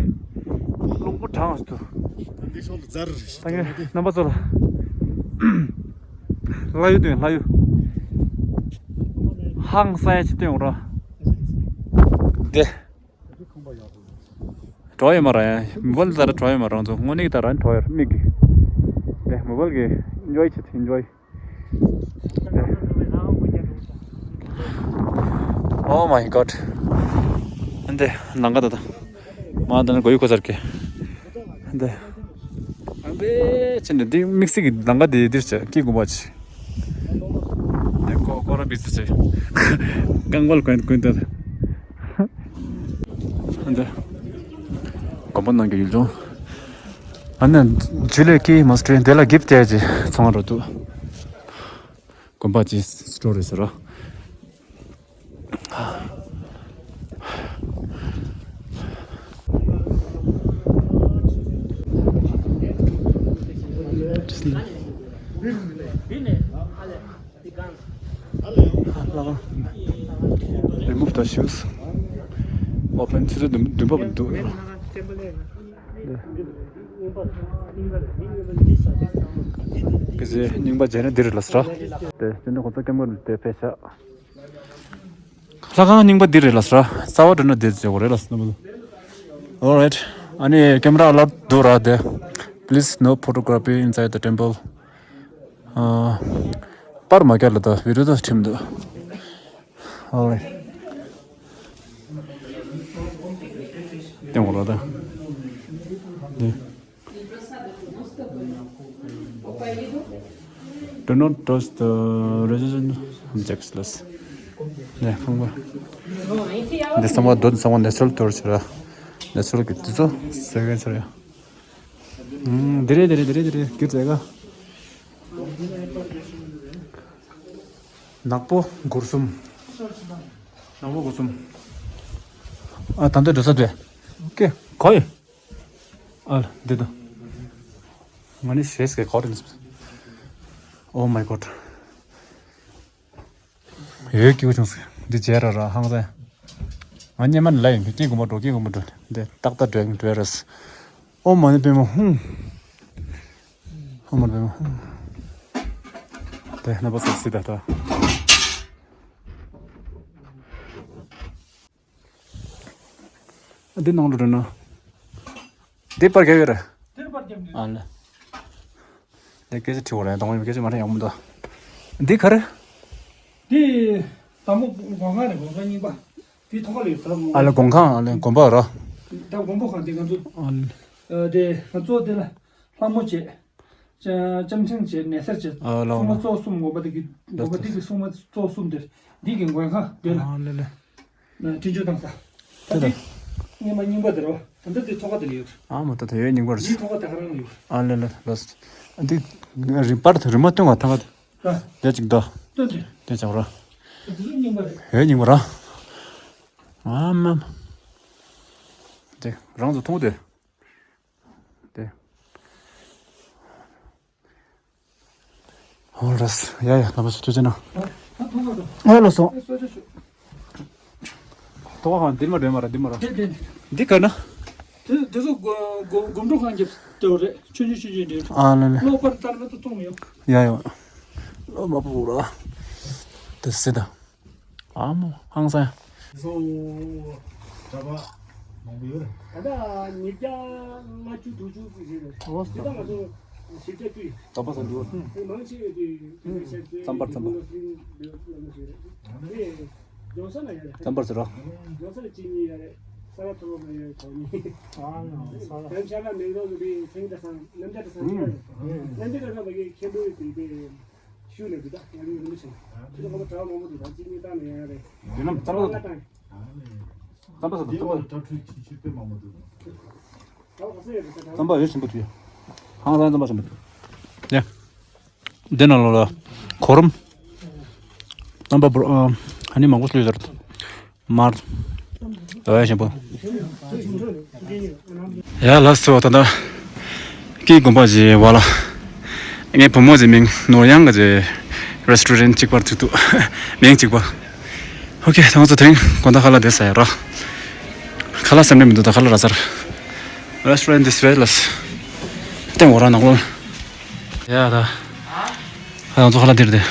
རླུང་བུ་གྲང་སུ། ད་ངས་རྣམ་པ་ཚོ་ལ་ལྷ་ཡུལ་སྟོན། ལྷ་ཡུལ། ཧང་སང་ཡ་ཅིག་སྟོན་འོང་ར། དེ། གྲོགས་ཡོད་མ་རེད། མོ་བལ་ལ་ད་ར་གྲོགས་ཡོད་མ་རེད། ང་ཚོ་དངོས་གནས་ད་ར་གྲོགས་ཡོད་རེད། མིག་གི་དེ་མོ་བལ་གི་ཨེན་ཇོའི་བྱེད། ཨེན་ཇོའི། Oh my God. འདི་ནང་ག་ད་ད་མ་ད་ནི་གོ་ཡུ་གོ་ཚར་གི་འདི། ཨ་འདི་ཅི་འདི་འདི་དམིགས་བསལ་གི་ནང་ག་འདི་འདིར་བྱ་ཀི་གུམ་པ་ཆེ། འདི་ཀོ་ཀོ་ར་བི་སི་ཆེ། རྐང་པ་ལ་གོན་གོན་ད། འདི། དགོན་པ་ནང་གི་ཡུལ་ལྗོངས། ཨ་ནི་ཇུ་ལེ་ཀི་མོ་ནེ་སི་ཊི་རི་འདི་ལ་གིབ་སྟེར་ཅིག་ཚོང་ར་འདུག་དགོན་པ་ཅིག་སི་ཊོར་རེད་ཟེར་རོ། Remove the shoes. Open. ཆུ་ཚོད་བདུན་བདུན་པ་བར་འདུག་སྐད་ཆ་རྙིང་པ་མཇལ་ན་འདི་རེད་ལ་སྲ། དེ་སྤྱི་འདི་ཁོ་ཚོ་ཀེམ་ཀར་དེ་ཕེ་ཤ། ལྷ་ཁང་རྙིང་པ་འདི་རེད་ལ་སྲ། རྩ་བ་འགྲོ་ན་འདི་བྱེད་དགོས་རེད་ལ་སྲ། Alright. ཨ་ནི་camera allowed འདུག་ར་དེ། Please no photography inside the temple. ཨ། པར་མ་བརྒྱབ་ལ་ད་བི་ཌིའོ་ད་ཁྲིམས་འདུག Alright. སྟེང་འོག་ལ་ད། འདི། Do not touch the resistance objects. ནས་ཁང་པ། འདི་ཚང་མ་རྡོ་འདི་ཚང་མ་natural torch ར། Natural གི་འདི་ཚོ་སེ་ཀན་ཆ་ར་ཡ། ཨུམ། འདི་རེད་འདི་རེད་འདི་རེད་འདི་རེད། གྱུར་ཙེ་ག་ནག་པོ་སྒོར་གསུམ། ནག་པོ་སྒོར་གསུམ། ཨ། ད་ལྟ་འགྲོ་ས་དེ། ཀེ། གོ་ཡི། ཨ་ལ། འདི་དང་། ང་ནི་ཤེས་ཀྱི་གོ་རིན། Oh my God. ཡོད་སྐྱིད་པོ་བྱུང་ཟེར། འདི་བྱས་ར་ར་ཧང་སང་། ང་སྙེ་མ་ལ་ཡིན་གྱི་སྐྱིད་གོ་མ་འགྲོ་སྐྱིད་གོ་མ་འགྲོ། འདི་ཏག་ཏག་འགྲོ་འགྲོ་ར་སི། ཨོ་མ་ནི་པད་མ་ཧུང་། ཨོ་མ་ནི་པད་མ་ཧུང་། དེ་ན་པ་སོ་སི་ད་ད། འདི་ནང་དུ་འགྲོ་ན། འདི་པར་རྒྱབ་ཡོད་རེད། དེར་པར་རྒྱབ་འདུག་ཨ་ལེ། འདི་སྐད་ཆ་དྲི་བ་རེད། དང་པོ་སྐད་ཆ་མ་རེད་ཡག་མོ་འདུག་འདི་ག་རེ། འདི་དང་པོ་སྒོ་ཁང་རེད། སྒོ་ཁང་རྙིང་པ། འདི་ཐོག་ཁ་ལ་ཡོད་ད། ཨ་ལེ་སྒོ་ཁང་། ཨ་ལེ་དགོན་པ་ར། ད་དགོན་པ་ཁང་འདི་ང་ཚོ། ཨ་ལེ། ཨ་དེ་ང་ཚོ་འདི་ལ་ལྷ་མོ་བྱེད། ཅ་ལྕམ་ཆེན་བྱས་ནས་སར་བྱས། ཨ་ལ་སྲུང་མ་ལ་གཙོ་བོ་གསུམ་ངོ་མ་དེ་གི་ལ་ངོ་མ་དེ་གི་སྲུང་མ་གཙོ་བོ་གསུམ་དེར་འདི་གི་མགོན་ཁང་དེ་ལ། ཨ་ལེ་ལེ། ན་འཕྲིན་བཅོལ་བཏང་ས། ད་དེ་ལ་འདི་སྔོན་མ་རྙིང་པ་དེ་རེད་བ། འདི་དེ་ཐོག་ཁ་དེ་ལ་ཡོད། ཨ་མ་ད་ད་ཡོད་རྙིང་པར། འདི་ཐོག་ཁ་དེ་ག་རང་ལ་ཡོད། ཨ་ལེ་ལེ་ལོས། འདི་རིམ་པར་རིམ་མ་སྟོན་བ་ཐང་ག་ད། དེ་ཅིག་ད། སྟོན་དེ། དེ་ཅག་ར། འདི་ཚོ་རྙིང་པ་རེད། ཡོད་རྙིང་པ་ར། ཨ་མ། དེ་རང་ཚོ་མཐོང་དེ། དེ། ཧོ་རས། ཡ་ཡ་ལ་མ་སོ་ཐུགས་རྗེ་གནང་། ཨ་ཐོག་མ་དང་། ཨ་ལ་སོ། ཨེ་སོ་ཆ་ཆུ། ཐོག་ཁ་འདིར་མ་འདྲེན་མ་ར་འདི་མ་ར། དེ་དེ། འདི་ག་ན། དེ་དེ་ཚོ་སྒོ་སྒོ་སྒོམ་སྒྲུབ་ཁང་རྒྱབ་དེ་རེད། ཆུང་ཆུང་ཆུང་ཆུང་འདྲ། ཨ་ལ་ལ། གློག་པར་ལྟར་མ་གཏོགས་མཐོང་མི་ཡོང་། ཡ་ཡ། གློག་མ་པོ་ར། དེ་སེ་ད། ཨ་མོ་ཧང་སང་། སོ། གྲྭ་པ་མང་པོ་ཡོད་རེད། ད་ལྟ་ཉིས་བརྒྱ་ལྔ་བཅུ་དྲུག་ཅུ་ཞིག་རེད། ཨོ་སི། འདི་དག་ང་ཚོ་ཞིབ་ཆ་བཅུ་ཡིན། གྲྭ་པ་ཟེར་འདུག་དེ་མང་ཆེ་བས་དེ་ཞབས་ཞུ་རྩམ་པར་རྩམ་པར། ལོ་ལོ་ཞིག་རེད། དེ་ལྗོངས་ས་ན་ཡོད་རེད། རྩམ་པར་ཟེར་རོ། ལྗོངས་ས་ལ་གཅིག་གཉིས་ཡོད་རེད། ས་ལ་ཐོ་ལོ་ན་ཡོད་རེད། གོ་གཉིས། ཨ་ཡང་ས་ལ། དེ་ཤ་ཁ་མེད་རོགས་ཀྱི་སེང་གེ་གྲྭ་ཚང་། རྣམ་རྒྱལ་གྲྭ་ཚང་ཡོད་རེད། རྣམ་རྒྱལ་གྲྭ་ཚང་བ་གི་མཁན་པོ་ཡོད་དེ་དེ། ཤུགས་ནས་འདི་དག་ཡང་ཡོད་མི་ཆེ། ཁྱེད་ཚོ་ཁོ་པ་གྲྭ་བ་མང་པོ་འདུག་ད་གཅིག་གཉིས་བཏང་ནས་ཡང་རེད། དེ་རྣམས་རྩམ་པ་ལ་བཏང་། རྩམ་པ་ཟ། རྩམ་པ། རྩམ་པ་ཡོད་ཞིམ་པོ་དུས། ཧང་སང་རྩམ་པ་ཞིམ་པོ་དུས། ཡ། འདི་ནང་ལོགས་ལ་གོ་རམ། རྩམ་པ་བུ་ཨ་ནི་མང་པོ་སླེབས་ཟེར། མར། ད་ཡ་ཞིམ་པོ། ཡ་ལགས་སོ། ད་ལྟ་སྐྱིད་དགོན་པ་གྱི་བར་ལ། ངའི་བུ་མོ་གྱི་མིང་ནོར་གཡང་གི་རེ་སི་ཊོ་རན་གཅིག་པར་བཙུགས་འདུག་མིང་གཅིག་པ། ཨོ་ཁེ། ད་ང་ཚོ་དེང་དགོང་དག་ཁ་ལག་བསྡད་ས་ཡ་ར། ཁ་ལག་སེམས་ནས་མི་འདུག་ད་ཁ་ལག་རག་ཚར། Restaurant this way ལགས། སྟེང་འོག་ར་ནག་ལོ། ཡ་ད། ཁ་ང་ཚོ་ཁ་ལག་འདིར་དེ།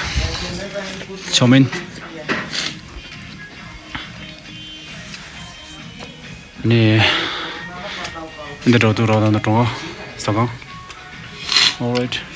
ཆོ་མིན། ནི། འདི་འགྲོ་དུས་ར་ད་འདི་གྲོང་ས་གང་། Alright།